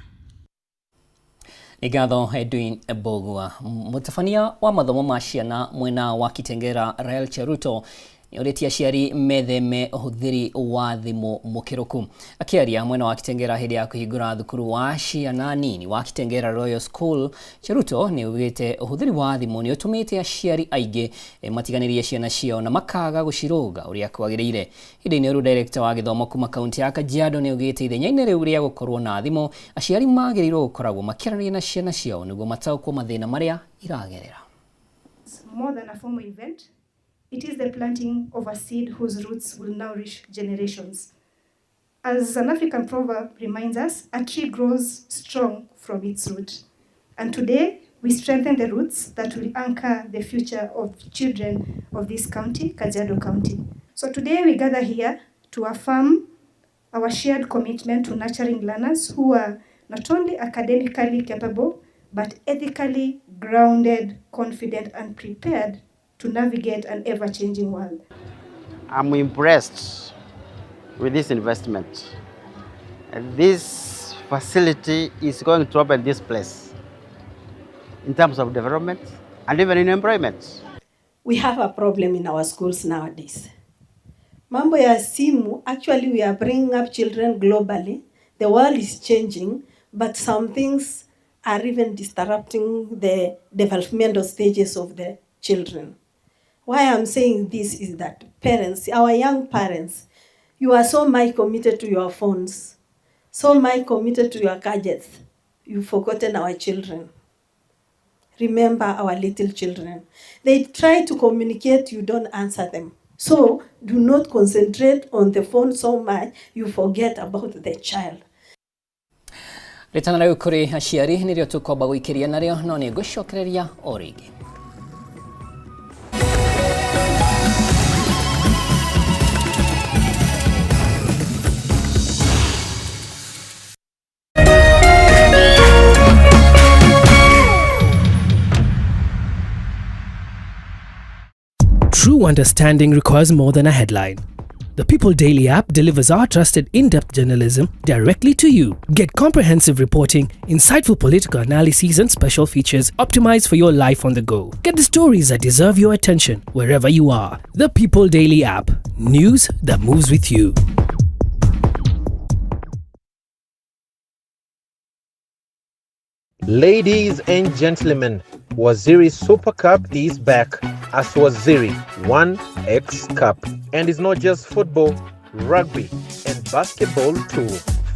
Nĩ ngatho Edwin Mbugua. Mũtabania wa mathomo ma ciana mwena wa Kitengela Rael Cheruto nĩ orĩtie aciari metheme ũhũthĩri wa thimũ mũkĩrũku. Akĩaria mwena wa Kitengela hĩndĩ ya kũhingũra thukuru wa ciana nini wa Kitengela Royal School, Cheruto nĩ augĩte ũhũthĩri wa thimũ nĩ ũtũmĩte aciari aingĩ matiganĩrie ciana ciao na makaga gũcirũnga ũrĩa kwagĩrĩire. Ihinda-inĩ rĩu Director wa gĩthomo kuma kaunti ya Kajiado nĩ augĩte ithenya-inĩ rĩu rĩa gũkorwo na thimũ, aciari magĩrĩirwo gũkoragwo makĩaranĩria na ciana ciao nĩguo mataũkwo mathĩna marĩa iragerera. More than a formal event, it is the planting of a seed whose roots will nourish generations. As an African proverb reminds us, a tree grows strong from its root. And today, we strengthen the roots that will anchor the future of children of this county, Kajiado County. So today we gather here to affirm our shared commitment to nurturing learners who are not only academically capable, but ethically grounded, confident, and prepared to navigate an ever-changing world. I'm impressed with this investment. This facility is going to open this place in terms of development and even in employment. We have a problem in our schools nowadays. Mambo ya simu, actually we are bringing up children globally. The world is changing, but some things are even disrupting the developmental stages of the children. Why I'm saying this is that parents, our young parents, you are so much committed to your phones, so much committed to your gadgets. You've forgotten our children. Remember our little children. They try to communicate, you don't answer them. So do not concentrate on the phone so much, you forget about the child. Rĩtana rĩu kũrĩ aciari nĩrĩo tũkwamba gũikĩria narĩo no nĩ ngũcokereria o rĩngĩ. True understanding requires more than a headline. The People Daily app delivers our trusted in depth journalism directly to you. Get comprehensive reporting, insightful political analyses, and special features optimized for your life on the go. Get the stories that deserve your attention wherever you are. The People Daily app news that moves with you. Ladies and gentlemen, Waziri Super Cup is back as Waziri 1X Cup. And it's not just football, rugby, and basketball too.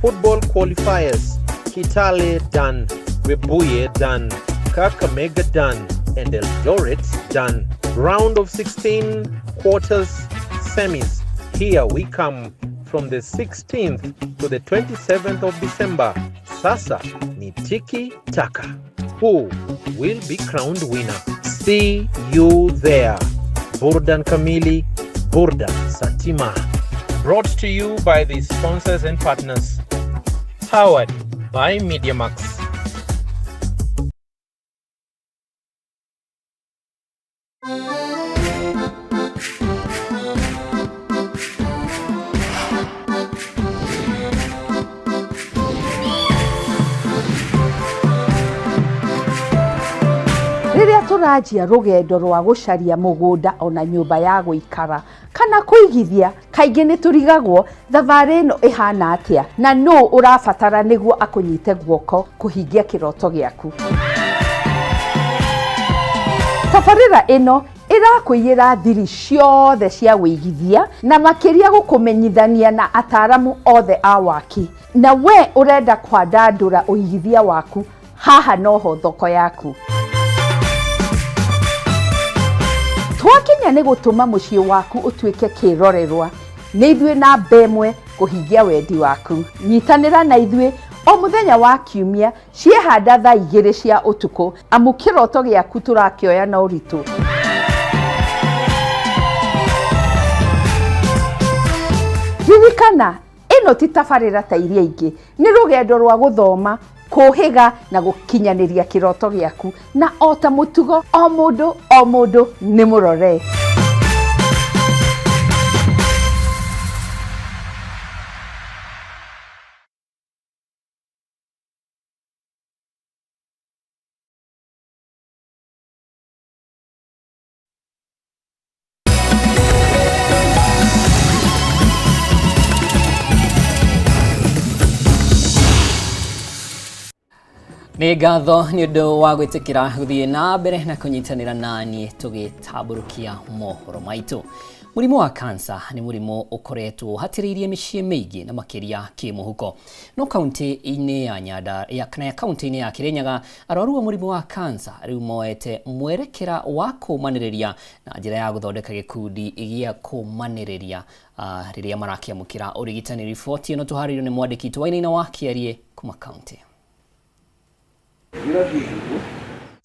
Football qualifiers Kitale done, Webuye done, Kakamega done, and Eldoret done. Round of 16, quarters, semis. Here we come from the 16th to the 27th of December. Sasa ni tiki taka. Who will be crowned winner? See you there. Burdan Kamili, Burdan Satima. Brought to you by the sponsors and partners. Powered by MediaMax. Rĩrĩa tũranjia rũgendo rwa gũcaria mũgũnda ona nyũmba ya gũikara kana kũigithia, kaingĩ nĩ tũrigagwo thabarĩ ĩno ĩhana atĩa na nũ ũrabatara nĩguo akũnyite guoko kũhingia kĩroto gĩaku. Tabarĩra ĩno ĩrakũiyĩra thiri ciothe cia wĩigithia na makĩria gũkũmenyithania na ataramu othe a waki. Na we ũrenda kwandandũra ũigithia waku, haha noho thoko yaku. Twakinya nĩ gũtũma mũciĩ waku ũtuĩke kĩrorerwa nĩ ithuĩ namba ĩmwe kũhingia wendi waku. Nyitanĩra na ithuĩ o mũthenya wa kiumia ciehanda thaa 2 cia ũtukũ amu kĩroto gĩaku tũrakĩoya na ũritũ. Ririkana ĩno ti tabarĩra ta iria ingĩ, nĩ rũgendo rwa gũthoma, kũhĩga na gũkinyanĩria kĩroto gĩaku, na o ta mũtugo o mũndũ o mũndũ nĩ mũrore. Nĩ ngatho nĩ ũndũ wa gwĩtĩkĩra gũthiĩ na mbere na kũnyitanĩra naniĩ tũgĩtambũrũkia mohoro maitũ. Mũrimũ wa kansa nĩ mũrimũ ũkoretwo ũhatĩrĩirie mĩciĩ mĩingĩ na makĩria kĩmũhuko. No kaunti-inĩ ya Nyandarua kana kaunti-inĩ ya Kĩrĩnyaga arwaru a mũrimũ wa kansa rĩu moete mwerekera wa kũmanĩrĩria na njĩra ya gũthondeka gĩkundi gĩa kũmanĩrĩria rĩrĩa marakĩamũkĩra ũrigitani. Riboti ĩno tũharĩirio nĩ mwandĩki witũ Wainaina wa Kĩarie kuma kaunti.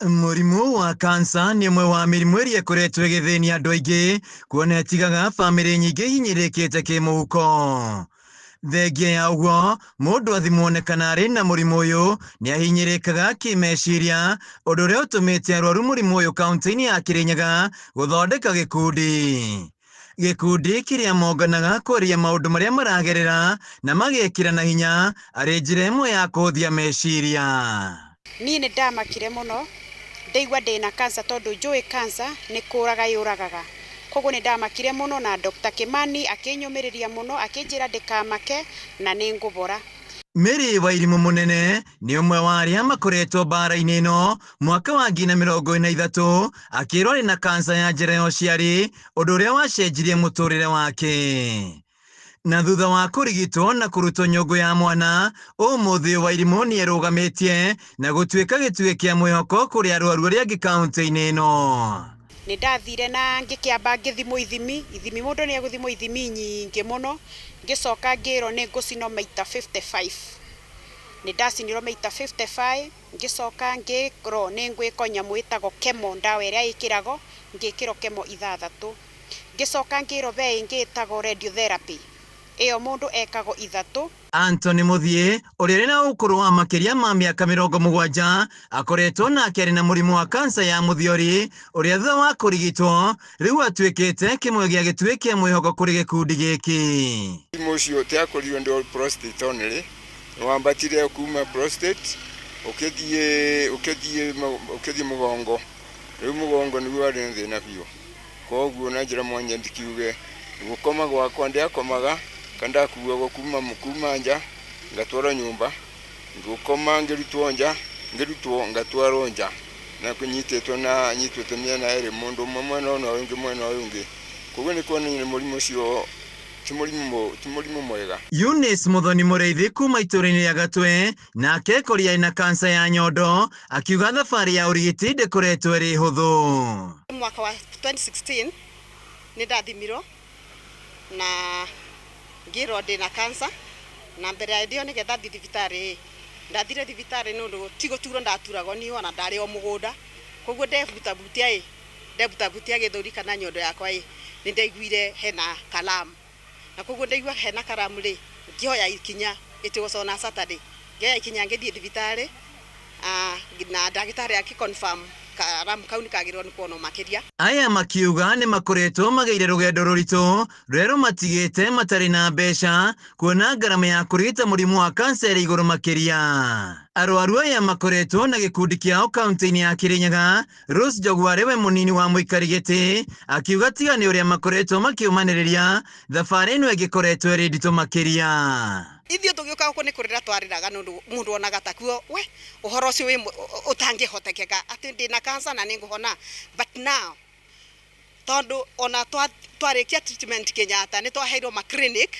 Mũrimũ wa kansa nĩ ũmwe wa mĩrimũ ĩrĩa ĩkoretwo ĩgĩthĩnia andũ aingĩ, kuona ĩtigaga bamĩrĩ nyingĩ ihinyĩrĩrĩkĩte kĩmũhuko. Thengia ya ũguo, mũndũ athimwo kana arĩ na mũrimũ ũyũ nĩ ahinyĩrĩrĩkaga kĩmeciria, ũndũ ũrĩa ũtũmĩte arwaru mũrimũ ũyũ kaunti-inĩ ya Kĩrĩnyaga gũthondeka gĩkundi. Gĩkundi kĩrĩa monganaga kwaria maũndũ marĩa maragerera na magekĩrana hinya arĩ njĩra ĩmwe ya kũhũthia meciria. Niĩ nĩ ndamakire mũno ndaigua ndĩna cancer tondũ njũĩ cancer nĩ kũraga yũragaga. Koguo nĩ ndamakire mũno na Dr. Kimani akĩnyũmĩrĩria mũno, akĩnjĩra ndĩkamake na nĩ ngũbora. Mary Wairimu Munene nĩ ũmwe wa arĩa makoretwo mbara-inĩ ĩno mwaka wa 2023, akĩrwo arĩ na kansa ya njĩra ya ũciari, ũndũ ũrĩa wacenjirie mũtũrĩre wake. Na thutha wa kũrigitwo na kũrutwo nyũngũ ya mwana, ũmũthĩ Wairimu nĩ erũgamĩtie na gũtuĩka gĩtugĩ kĩa mwĩhoko kũrĩ arwaru arĩa angĩ kaũntĩ-inĩ ĩno. Nĩ ndathire na ngĩkĩamba ngĩthimwo ithimi, ithimi mũndũ nĩ egũthimwo ithimi nyingĩ mũno, ngĩcoka ngĩrwo nĩ ngũcinwo maita 55. Nĩ ndacinirwo maita 55, ngĩcoka ngĩrwo nĩ ngwĩkwo nyamũ ĩtagwo chemo, ndawa ĩrĩa ĩkĩragwo, ngĩkĩrwo chemo 6. Ngĩcoka ngĩrwo he ĩngĩ ĩtagwo radiotherapy, ĩyo mũndũ ekagwo 3. Anthony Muthie ũrĩa ũrĩ na ũkũrũ wa makĩria ma mĩaka 70 akoretwo nake arĩ na mũrimũ wa kansa ya mũthiori, ũrĩa thutha wa kũrigitwo rĩu atuĩkĩte kĩmwe gĩa gĩtugĩ kĩa mwĩhoko kũrĩ gĩkundi gĩkĩ. Mũrimũ ũcio ũtiakorirwo ndĩ prostate only, nĩwambatire kuma prostate ũkĩthiĩ ũkĩthiĩ ũkĩthiĩ mũgongo. Rĩu mũgongo nĩguo warĩ na thĩna biũ, koguo na njĩra mwanya ndikiuge gũkoma gwakwa ndiakomaga, kana ndakuagwo kuma nja ngatwarwo nyũmba, ngũkoma ngĩrutwo nja, ngĩrutwo ngatwarwo nja, na kũnyitĩtwo na nyitĩtwo mĩena ĩrĩ, mũndũ ũmwe mwena ũyũ na ũyũ ũngĩ mwena ũyũ ũngĩ. Koguo nĩ kuonania mũrimũ ũcio ti mũrimũ mwega. Eunice Muthoni Mũrĩithi kuma itũũra-inĩ rĩa Gatwe nake kũrĩa ena kansa ya nyondo, akiuga thabarĩ ya ũrigiti ndĩkoretwo ĩrĩ hũthũ. Mwaka wa 2016 nĩ ndathimirwo na ngĩrwo ndĩna kansa, na mbere ya ĩyo nĩgetha thiĩ thibitarĩ, ndathire thibitarĩ nĩ ũndũ ti gũturwo ndaturagwo niĩ, ona ndarĩ o mũgũnda, koguo ndebutabutia ĩ ndebutabutia gĩthũri kana nyondo yakwa ĩ nĩ ndaiguire hena kalamu, na koguo ndaigua hena karamu rĩ, ngĩoya ikinya. It was on a Saturday, ngĩoya ikinya ngĩthiĩ thibitarĩ, na ndagĩtarĩ akĩ confirm karamu kau nĩ kagĩrĩirwo nĩ kuonwo makĩria. Aya makiuga nĩ makoretwo mageire rũgendo rũritũ rũrĩa rũmatigĩte matarĩ na mbeca, kuona ngarama ya kũrigita mũrimũ wa kansa ĩrĩ igũrũ makĩria. Arwaru aya makoretwo na gĩkundi kĩao kaunti-inĩ ya Kirinyaga. Rose Njogu arĩ we mũnini wa mũikari gĩtĩ akiuga tiga nĩ ũrĩa makoretwo makĩũmanĩrĩria, thabarĩ ĩno ĩngĩkoretwo ĩrĩ nditũ makĩria. Ithuĩ tũgĩũka gũkũ nĩ kũrĩra twarĩraga, nĩ ũndũ mũndũ onaga takuo we ũhoro ũcio wĩ ũtangĩhotekeka atĩ ndĩna cancer na nĩngũhona. But now tondũ ona twarĩkia treatment Kenyatta, nĩ twaheirwo ma clinic,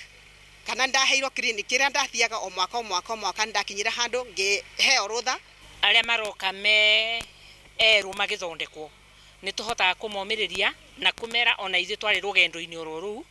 kana ndaheirwo clinic ĩrĩa ndathiaga o mwaka o mwaka o mwaka, nĩ ndakinyire handũ ngĩheo rũtha. Arĩa maroka me erũ magĩthondekwo nĩ tũhotaga kũmomĩrĩria na kũmera ona ithuĩ twarĩ rũgendo-inĩ oro rũu,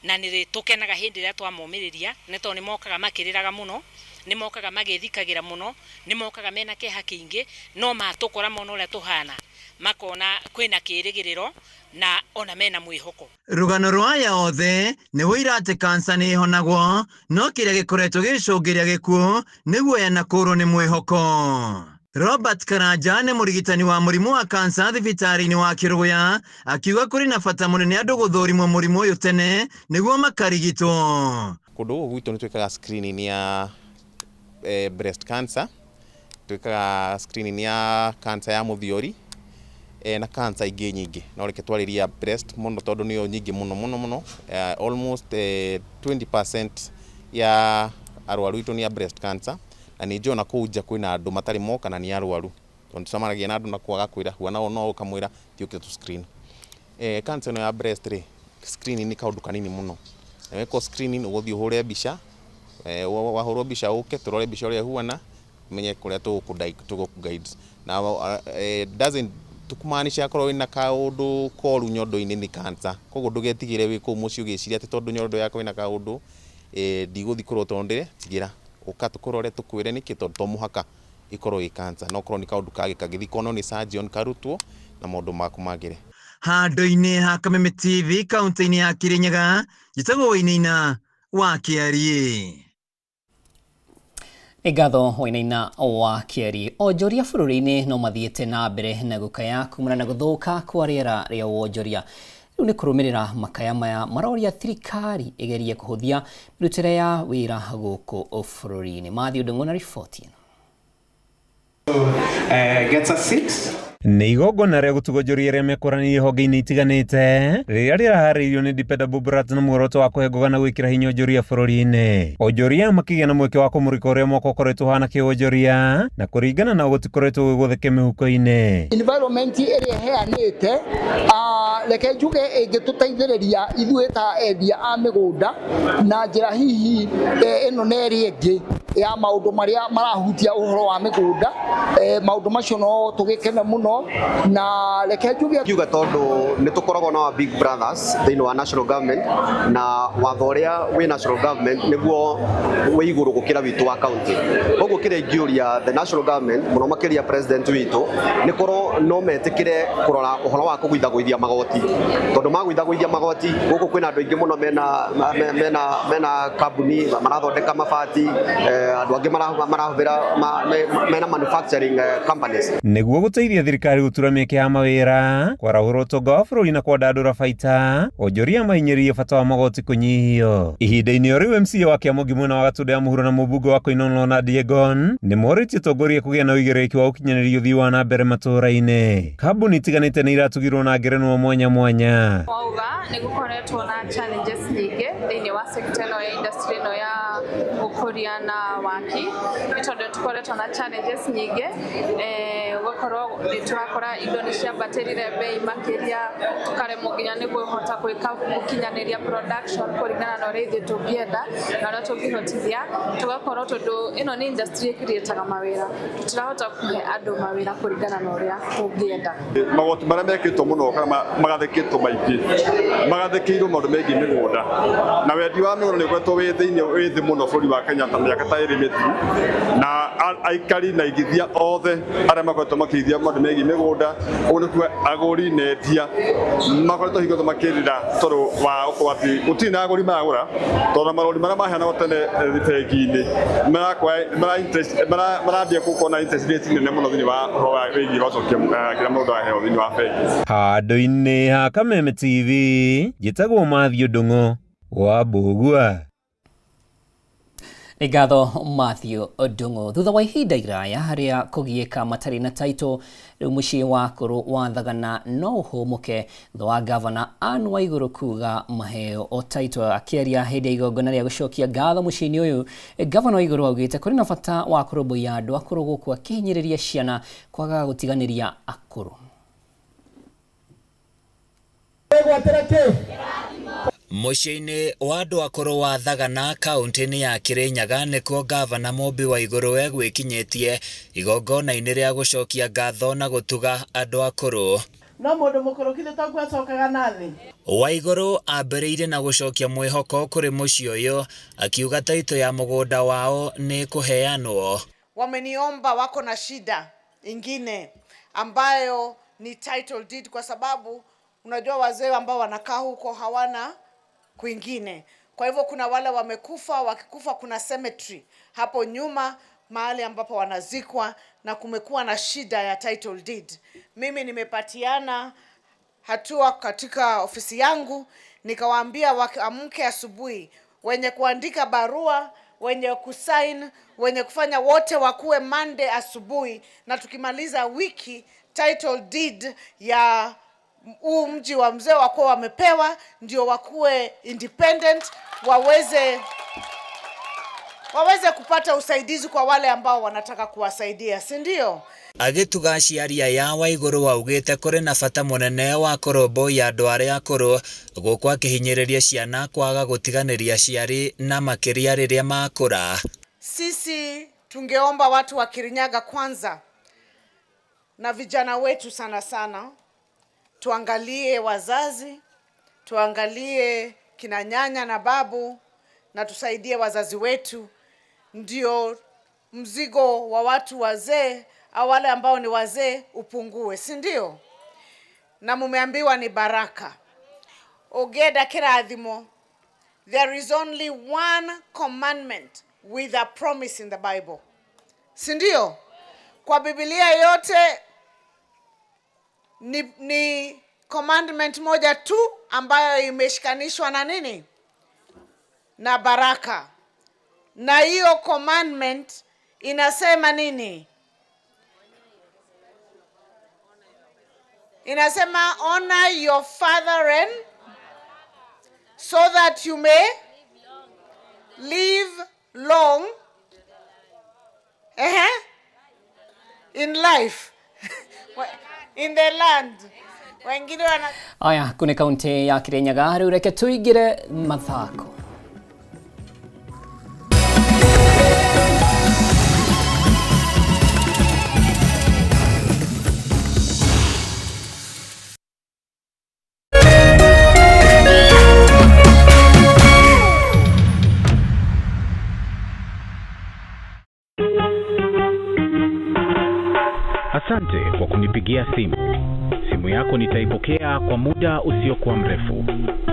na nĩ tũkenaga hĩndĩ ĩrĩa twamomĩrĩria, nĩ tondũ nĩ mokaga makĩrĩraga mũno, nĩ mokaga magĩthikagĩra mũno, nĩ mokaga mena kĩeha kĩingĩ, no matũkora mona ũrĩa tũhana makona kwĩna kĩrĩgĩrĩro na ona mena mwĩhoko. Rũgano rwa aya othe nĩ wũira atĩ kansa nĩ ĩhonagwo, no kĩrĩa gĩkoretwo gĩgĩcũngĩrĩria gĩkuũ nĩ guoya na kũũrwo nĩ mwĩhoko. Robert Karanja nĩ mũrigitani wa mũrimũ wa kansa thibitarĩ-inĩ wa Kĩrũgũya, akiuga kũrĩ na bata mũnene andũ gũthũrimwo mũrimũ ũyũ tene nĩguo makarigitwo. Kũndũ gũkũ gwitũ nĩ twĩkaga screening ya breast cancer, twĩkaga screening ya cancer ya mũthiori, na cancer ingĩ nyingĩ, no reke twarĩrie breast mũno tondũ nĩyo nyingĩ mũno mũno mũno. Almost 20% ya arwaru aitũ nĩ a breast cancer, na nĩ njũĩ ona kũu nja kwĩna andũ matarĩ moka na nĩ arwaru, tondũ tũcemanagia na andũ na kwaga kwĩra huana no ũkamwĩra thiĩ ũke tũ screen. Cancer ĩno ya breast rĩ, screening nĩ kaũndũ kanini mũno, na wekwo screening ũgũthiĩ ũhũre mbica, wahũrwo mbica ũke tũrore mbica ũrĩa ĩhuana, tumenye kũrĩa tũgũkũ guide na doesn't tukumaanisha akorwo wĩna kaũndũ koru nyondo-inĩ nĩ cancer. Koguo ndũgetigĩre wĩ kũu mũciĩ ũgĩciria atĩ tondũ nyondo yakwa ĩna kaũndũ, ndigũthiĩ kũrorwo tondũ ndĩre tigĩra, ũka tũkũrore tũkwĩre nĩkĩ, tondũ to mũhaka ĩkorwo ĩ cancer, no korwo nĩ kaũndũ kangĩ kangĩthiĩ konwo nĩ surgeon karutwo na maũndũ maku magĩre. Handũ-inĩ ha Kameme TV kaunti-inĩ ya Kirinyaga, njĩtagwo Wainaina wa Kĩariĩ. Nĩ ngatho Wainaina wa Kĩariĩ. Onjoria bũrũri-inĩ no mathiĩte na mbere na gũkaya kumana na gũthũka kwa rĩera rĩa wonjoria. Rĩu nĩ kũrũmĩrĩra makaya maya maroria thirikari ĩgerie kũhũthia mĩrutĩre ya wĩra gũkũ bũrũri-inĩ. Matthew Ndung'u na riboti ĩno. Gets a seat. Nĩ igongona rĩa gũtuga onjoria arĩa mekũranĩire honge-inĩ itiganĩte rĩrĩa rĩraharĩirio nĩ Dependable Brands na muoroto wa kũhe ngoga na gwĩkĩra hinya onjoria bũrũri-inĩ. Onjoria aya makĩgĩa na mweke wa kũmũrĩka ũrĩa mwaka ũkoretwo ũhana kĩwonjoria na kũringana nao gũtikoretwo gwĩ gũtheke mĩhuko-inĩ. Environment ĩrĩa ĩheanĩte reke njuge ĩngĩtũteithĩrĩria ithuĩ ta endia a mĩgũnda na njĩra hihi ĩno na ĩrĩa ĩngĩ ya maũndũ marĩa marahutia ũhoro wa mĩgũnda, maũndũ macio no tũgĩkene mũno na reke njuge ngiuga tondũ nĩ tũkoragwo na wa big brothers thĩinĩ wa national government na watho ũrĩa wĩ national government nĩguo wĩ igũrũ gũkĩra witũ wa county. Koguo kĩrĩa ingĩũria the national government mũno makĩria president witũ nĩ korwo no metĩkĩre kũrora ũhoro wa kũgũithagũithia magoti, tondũ magũithagũithia magoti gũkũ kwĩna andũ aingĩ mũno mena kambuni marathondeka mabati, andũ angĩ marahũthĩra mena manufacturing companies. Nĩguo gũteithia thirikari gũtura mĩeke ya mawĩra, kwarahũra ũtonga wa bũrũri na kwandandũra baita, onjoria mahinyĩrĩirie bata wa magoti kũnyihio. Ihinda-inĩ o rĩu MCA wa Kĩamũngi mwena wa Gatũndũ ya mũhuro na mũmbunge wa Koinange Leonard Yegon nĩ morĩtie atongoria kũgĩa na ũigĩrĩrĩki wa gũkinyanĩria ũthii wa na mbere matũũra-inĩ. Kambuni itiganĩte nĩ iratugirwo na ngerenwa mwanya mwanya. Wauga nĩ gũkoretwo na challenges nyingĩ thĩinĩ wa sector ĩno ya industry ĩno ya ũkũria na waki, nĩ tondũ nĩ tũkoretwo na challenges nyingĩ, ũgakorwo nĩ tũrakora indo nĩ ciambatĩrire bei makĩria, tũkaremwo nginya nĩ kũhota gwĩka gũkinyanĩria production kũringana na ũrĩa ithuĩ tũngĩenda na ũrĩa tũngĩhotithia, tũgakorwo tondũ ĩno nĩ industry ĩcreataga mawĩra, tũtirahota kũhe andũ mawĩra kũringana na ũrĩa tũngĩenda. Magoti marĩa mekĩtwo mũno kana magathĩkĩtwo maingĩ magathĩkĩirwo maũndũ megiĩ mĩgũnda na wendi wa mĩgũnda nĩ ũkoretwo wĩ thĩinĩ wĩ thĩ mũno bũrũri wa Kenya ta mĩaka ta ĩrĩ mĩthiru na aikari na aigithia othe arĩa makoretwo makĩigithia maũndũ megiĩ mĩgũnda, ũguo nĩ kuga agũri na endia makoretwo hingo ciothe makĩrĩra tondũ wa gũkorwo atĩ gũtirĩ na agũri maragũra tondũ na marũni marĩa maheanagwo tene bengi-inĩ marambia gũkorwo na interest rate nene mũno thĩinĩ wa ũhoro wa wĩgiĩ wa gũcokia kĩrĩa mũndũ aheo thĩinĩ wa bengi. Handũ-inĩ ha Kameme TV, njĩtagwo Matthew Ndung'u wa Mbũgua. Nĩ ngatho Matthew Ndung'u. Thutha wa ihinda iraya rĩa kũgiĩka matarĩ na taito, rĩu mũciĩ wa akũrũ wa Thagana no ũhũmũke thutha wa gavana Anne Waigũrũ kuga maheo o taito. Akĩaria hĩndĩ ya igongona rĩa gũcokia ngatho mũciĩ-inĩ ũyũ, gavana Waigũrũ augĩte kũrĩ na bata wa kũrũmbũiya andũ akũrũ gũkũ akĩhinyĩrĩria ciana kwaga gũtiganĩria akũrũ. Mũciĩ-inĩ wa andũ akũrũ wa Thagana kaũntĩ-inĩ ya Kirinyaga nĩkuo gavana Mũmbi Waigũrũ egwĩkinyĩtie igongona-inĩ rĩa gũcokia ngatho na gũtuga andũ akũrũ. No mũndũ mũkũrũ githĩ toguo acokaga na thĩ. Waigũrũ ambĩrĩirie na gũcokia mwĩhoko kũrĩ mũciĩ ũyũ akiuga taitũ ya mũgũnda wao nĩ kũheanwo. Wameniomba wako na shida ingine ambayo ni title deed, kwa sababu unajua wazee ambao wanakaa huko hawana kwingine. Kwa hivyo kuna wale wamekufa, wakikufa kuna cemetery hapo nyuma mahali ambapo wanazikwa, na kumekuwa na shida ya title deed. Mimi nimepatiana hatua katika ofisi yangu, nikawaambia waamke asubuhi, wenye kuandika barua, wenye kusign, wenye kufanya wote wakuwe Monday asubuhi, na tukimaliza wiki title deed ya huu mji wa mzee wakuwa wamepewa, ndio wakuwe independent, waweze kupata usaidizi kwa wale ambao wanataka kuwasaidia, si ndio? Agĩtuga aciari aya Waigũrũ augĩte kũrĩ na bata mũnene wa kũrũmbũiya andũ arĩa akũrũ gũkũ akĩhinyĩrĩria ciana kwaga gũtiganĩria aciari na makĩria rĩrĩa makũra. Sisi tungeomba watu wa Kirinyaga kwanza na vijana wetu sana sana, tuangalie wazazi, tuangalie kina nyanya na babu, na tusaidie wazazi wetu, ndio mzigo wa watu wazee au wale ambao ni wazee upungue, si ndio? Na mumeambiwa ni baraka. Ogeda kirathimo, there is only one commandment with a promise in the Bible, si ndio? Kwa Biblia yote ni commandment moja tu ambayo imeshikanishwa na nini? Na baraka. Na hiyo commandment inasema nini? Inasema honor your father and so that you may live long in life in the land. Wengine wana Aya kune kaunti ya Kirinyaga riu reke tuingire mathako. Asante kwa kunipigia simu. Simu yako nitaipokea kwa muda usiokuwa mrefu.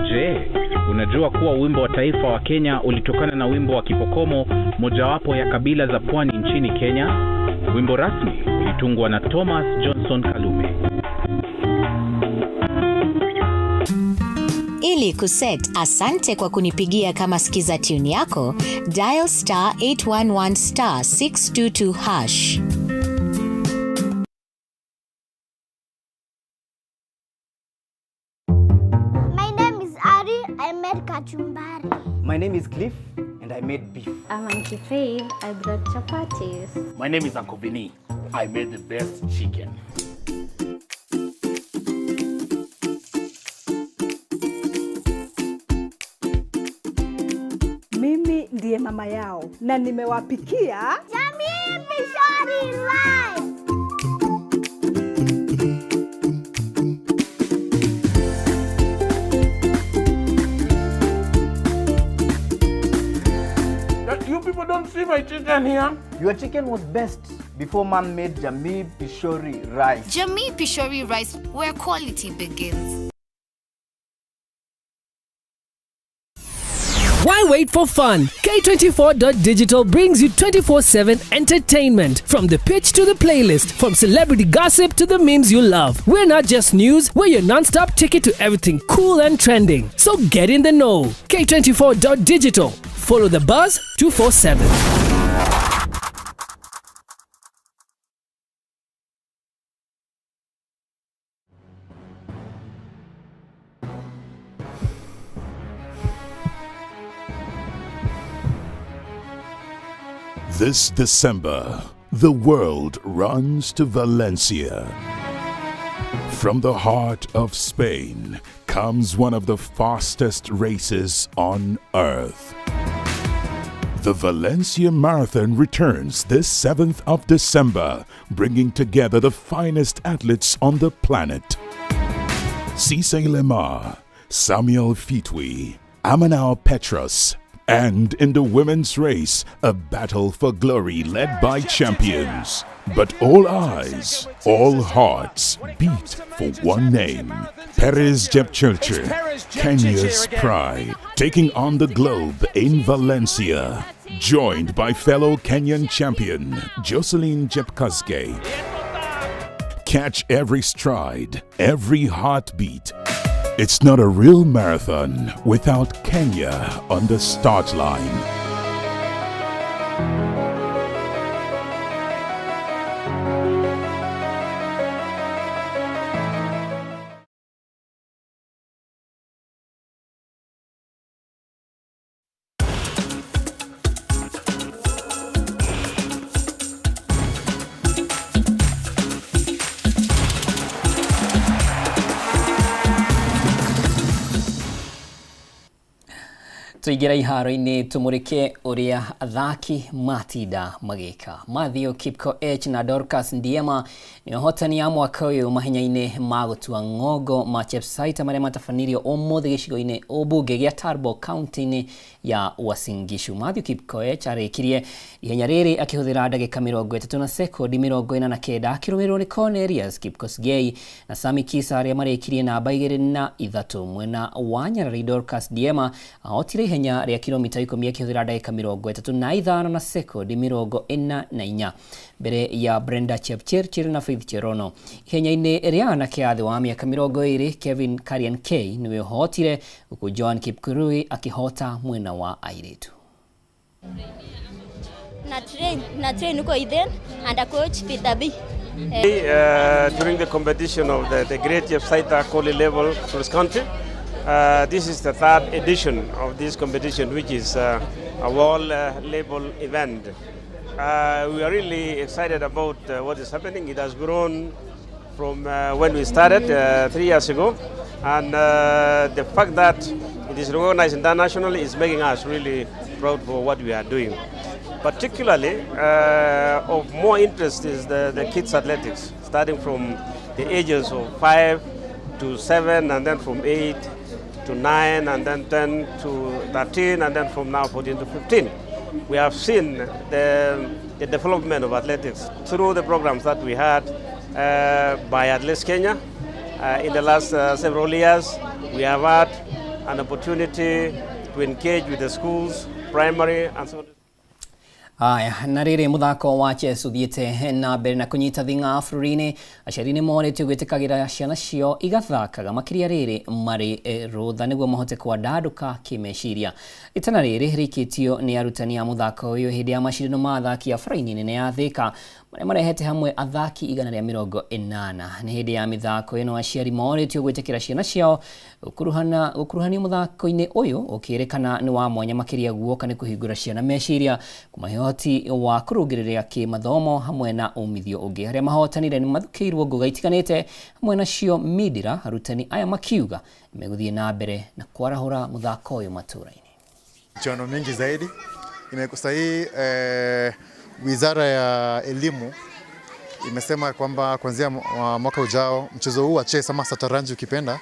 Je, unajua kuwa wimbo wa taifa wa Kenya ulitokana na wimbo wa Kipokomo, mojawapo ya kabila za pwani nchini Kenya? Wimbo rasmi ulitungwa na Thomas Johnson Kalume. Ili kuset asante kwa kunipigia kama skiza tune yako, dial star 811 star 622 hash. My name is Ari. I made kachumbari. My name is Cliff and I made beef. I'm Auntie Faith. I brought chapatis. My name is Uncle Vinny. I made the best chicken. Mimi ndiye mama yao na nimewapikia Jamii Pishori Rice. You people don't see my chicken here. Your chicken was best before mom made Jamii Pishori rice. Jamii Pishori rice, where quality begins. Why wait for fun? K24.digital brings you 24/7 entertainment. From the pitch to the playlist, from celebrity gossip to the memes you love. We're not just news, we're your non-stop ticket to everything cool and trending. So get in the know. K24.digital. Follow the buzz 247. This December, the world runs to Valencia. From the heart of Spain comes one of the fastest races on earth. The Valencia Marathon returns this 7th of December, bringing together the finest athletes on the planet. Cisse Lemar, Samuel Fitwi, Amanal Petros, and in the women's race, a battle for glory led by champions. But all eyes, all hearts beat for one name, Perez Jepchirchir, Kenya's pride, taking on the globe in Valencia, joined by fellow Kenyan champion Jocelyn Jepkosgei. Catch every stride, every heartbeat. It's not a real marathon without Kenya on the start line. Tuingĩra iharo-inĩ tũmũrĩke ũrĩa athaki matinda magĩka. Matthew Kipkoech na Dorcas Ndiema nĩ ahotani a mwaka ũyũ mahenya-inĩ ma gũtua ng'ongo ma Chepsaita marĩa matabanirio ũmũthĩ gĩcigo-inĩ ũmbunge gĩa Turbo kaunti-inĩ ya Uasin Gishu. Matthew Kipkoech arĩkirie ihenya rĩrĩ akĩhũthĩra ndagĩka 30 na sekondi 49 akĩrũmĩrĩrwo nĩ Cornelius Kipkosgei na Sami Kisa arĩa marĩkirie namba 2 na 3. Mwena wa Nyarari Dorcas Ndiema ahotire ihenya rĩa kilomita 10 akĩhũthĩra ndagĩka 35 na sekondi 44 mbere ya Brenda Chepchirchir na Faith Cherono. Ihenya-inĩ rĩa anake a thĩ wa mĩaka 20 Kevin Karian K nĩwe ũhotire huku Joan Kipkurui akĩhota mwena wa airĩtu. Na train huko Eden under coach Peter B. During the competition of the Great Chepsaita Koli level cross country, this is the third edition of this competition, which is a world level event. We are really excited about what is happening. It has grown from when we started 3 years ago, and the fact that it is recognized internationally is making us really proud for what we are doing. Particularly, of more interest is the kids athletics, starting from the ages of 5 to 7, and then from 8 to 9, and then 10 to 13, and then from now 14 to 15. We have seen the development of athletics through the programs that we had by Athletes Kenya. In the last several years, we have had an opportunity to engage with the schools, primary and secondary. Aya, na rĩrĩ mũthako wa chess ũthiĩte na mbere na kũnyita thing'a bũrũri-inĩ, aciari nĩ morĩtio gwĩtĩkagĩra ciana ciao igathakaga makĩria rĩrĩ marĩ rũtha nĩguo mahote kwandandũka kĩmeciria. Itana rĩrĩ rĩikĩtio nĩ arutani a mũthako ũyũ hĩndĩ ya macindano ma athaki a baraini nene ya Thika marĩa marehete hamwe athaki 180. Nĩ hĩndĩ ya mĩthako ĩno aciari morĩtio gwĩtĩkĩra ciana ciao gũkuruhanio mũthako-inĩ ũyũ ũkĩrĩkana nĩ wa mwanya makĩria guoka nĩ kũhingũra ciana meciria, kũmahe ũhoti wa kũrũngĩrĩria kĩmathomo hamwe na umithio ũngĩ. Arĩa mahotanire nĩ mathukĩirwo ngũga itiganĩte hamwe nacio mindira, arutani aya makiuga nĩmegũthiĩ na mbere na kwarahũra mũthako ũyũ matũra-inĩ. Michuano mingi zaidi sahii Wizara ya Elimu imesema kwamba kuanzia mwaka ujao mchezo huu wa chess ama sataranji ukipenda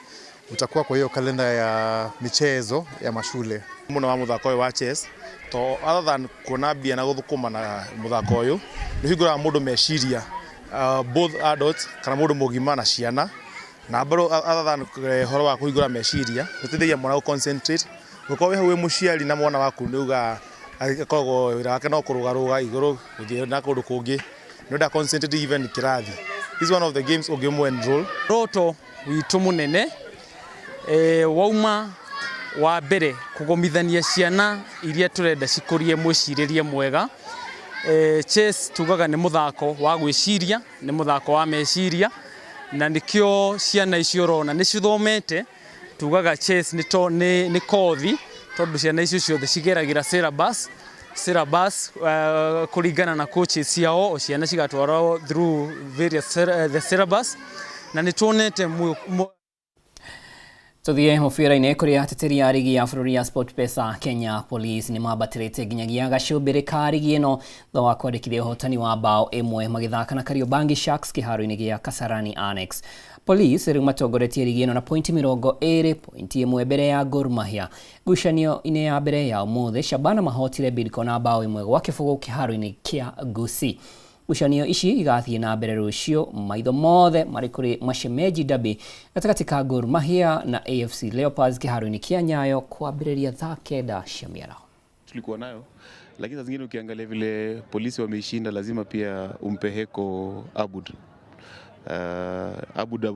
utakuwa kwa hiyo kalenda ya michezo ya mashule. Muno wa muthako ũyũ wa chess to other than kuona mbia na gũthũkũma na mũthako ũyũ nĩ ũhingũraga mũndũ meciria, both adults kana mũndũ mũgima na ciana, na bado other than ũhoro wa kũhingũra meciria nĩ ũteithagia mwana gũ concentrate. Gũkorwo wĩ hau wĩ mũciari na mwana waku nĩ uga akoragwo wĩra wake no kũrũgarũga igũrũ gũthiĩ na kũndũ kũngĩ, nĩ ũrenda concentrate even kĩrathi. This is one of the games ũngĩmũ enroll. Roto witũ mũnene wauma wa mbere kũgomithania ciana iria tũrenda cikũrie mwĩcirĩrie mwega. Chess tugaga nĩ mũthako wa gwĩciria, nĩ mũthako wa meciria, na nĩkĩo ciana icio ũrona nĩ cithomete. Tugaga chess nĩ kothi tondũ ciana icio ciothe cigeragĩra syllabus kũringana na coaches ciao, ciana cigatwarwo through various the syllabus na nĩ tuonete Tuthiĩ mũbira-inĩ kũrĩa ateteri a rigi ya bũrũri ya SportPesa Kenya Police nĩ mambatĩrĩte nginyagia gacũmbĩrĩ ka rigi ĩno thutha wa kwandĩkithia ũhotani wa bao 1 magĩthaka na Kariobangi Sharks kĩharo-inĩ gĩa Kasarani Annex. Police rĩu matongoretie rigi ĩno na pointi 20, pointi 1 mbere ya Gor Mahia. Ngucanio-inĩ ya mbere ya ũmũthĩ Shabana mahotire Bidco na bao 1-0 kĩharo-inĩ kĩa Gusii. Ngucanio ici igathiĩ na mbere rũciũ, maitho mothe marĩ kũrĩ Mashemeji Derby gatagatĩ ka Gor Mahia na AFC Leopards kĩharo-inĩ kĩa Nyayo kwambĩrĩria thaa 9 cia mĩaraho. Tulikuwa nayo, lakini saa zingine ukiangalia vile Polisi wameishinda, lazima pia umpe heko Abud.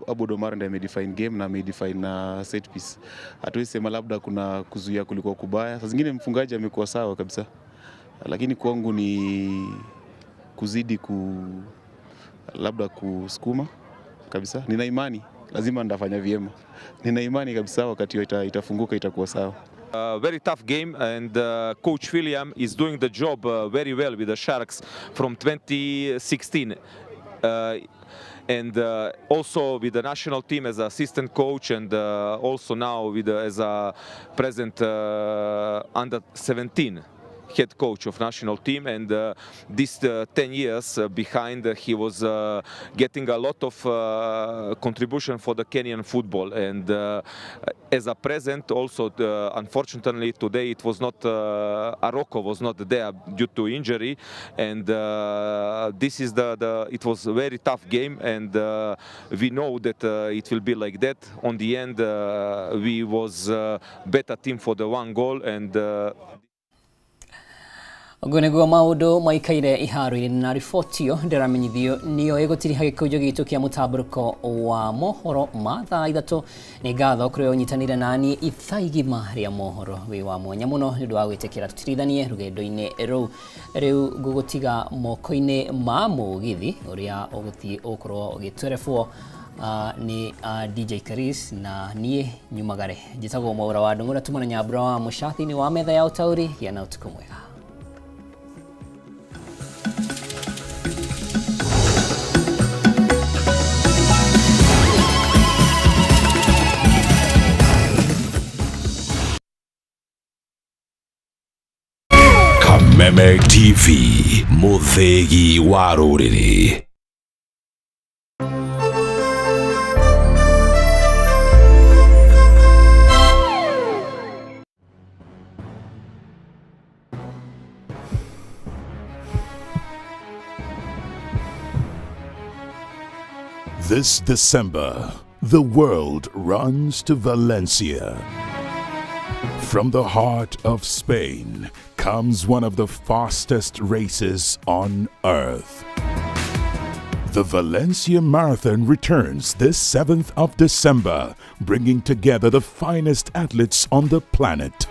Abud Omar ndiye amedefine game na amedefine na set piece. Hatuwezi sema labda kuna kuzuia kulikuwa kubaya. Saa zingine mfungaji amekuwa sawa kabisa, lakini kwangu ni kuzidi labda kusukuma kabisa. Nina imani lazima ndafanya vyema, nina imani kabisa wakati itafunguka itakuwa sawa. Very tough game, and Coach William is doing the job very well with the Sharks from 2016. And also with the national team as assistant coach, and also now as a present under 17 head coach of national team. And this 10 years behind, he was getting a lot of contribution for the Kenyan football. And as a present also, unfortunately today it was not Aroko was not there due to injury, and this is the it was a very tough game, and we know that it will be like that. On the end, we was better team for the one goal, and Ũguo nĩguo maũndũ maikaire iharo-inĩ na riboti ĩyo ndĩramenyithio nĩyo ĩgũtiriha gĩkũnjo gitũ kĩa mũtambũrũko wa mohoro ma thaa 3. Nĩ ngatho kũrĩ ũnyitanĩire nani ithaa igima rĩa mohoro. Wĩ wa mwanya mũno nĩ ũndũ wa gwĩtĩkĩra tũtirithanie rũgendo-inĩ rũu. Rĩu ngũgũtiga moko-inĩ ma mũgithi ũrĩa ũgũthiĩ ũgũkorwo ũgĩtwerebwo nĩ DJ Karis, na niĩ nyumagare njĩtagwo Mwaura wa Ndung'u na tumana Nyambura wa Mũca thĩinĩ wa metha ya ũtaũri. Gĩa na ũtukũ mwega. Kameme TV, mũthĩgi wa rũrĩrĩ. This December, the world runs to Valencia. From the heart of Spain comes one of the fastest races on earth. The Valencia Marathon returns this 7th of December, bringing together the finest athletes on the planet.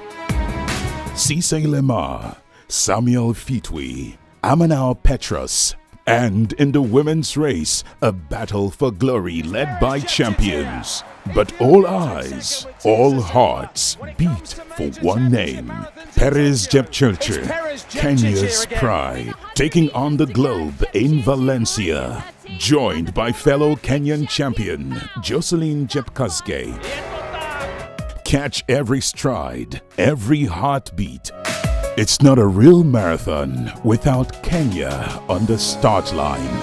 Cisse Lemar, Samuel Fitwi, Amanal Petros, and in the women's race, a battle for glory led by champions. But all eyes, all hearts beat for one name, Perez Jepchirchir, Kenya's pride, taking on the globe in Valencia, joined by fellow Kenyan champion Jocelyn Jepkosgei. Catch every stride, every heartbeat. It's not a real marathon without Kenya on the start line.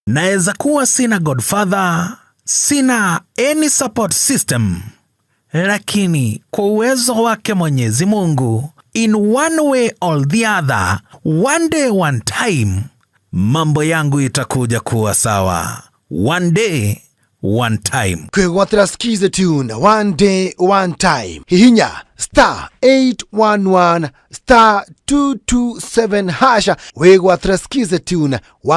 Naweza kuwa sina godfather, sina any support system, lakini kwa uwezo wake Mwenyezi Mungu, in one way or the other, one day one time, mambo yangu itakuja kuwa sawa. One day one time. Kwĩgwatĩra Skiza tune one day one time. Hihinya star 811 star 227 hasha wĩgwatĩra Skiza tune one.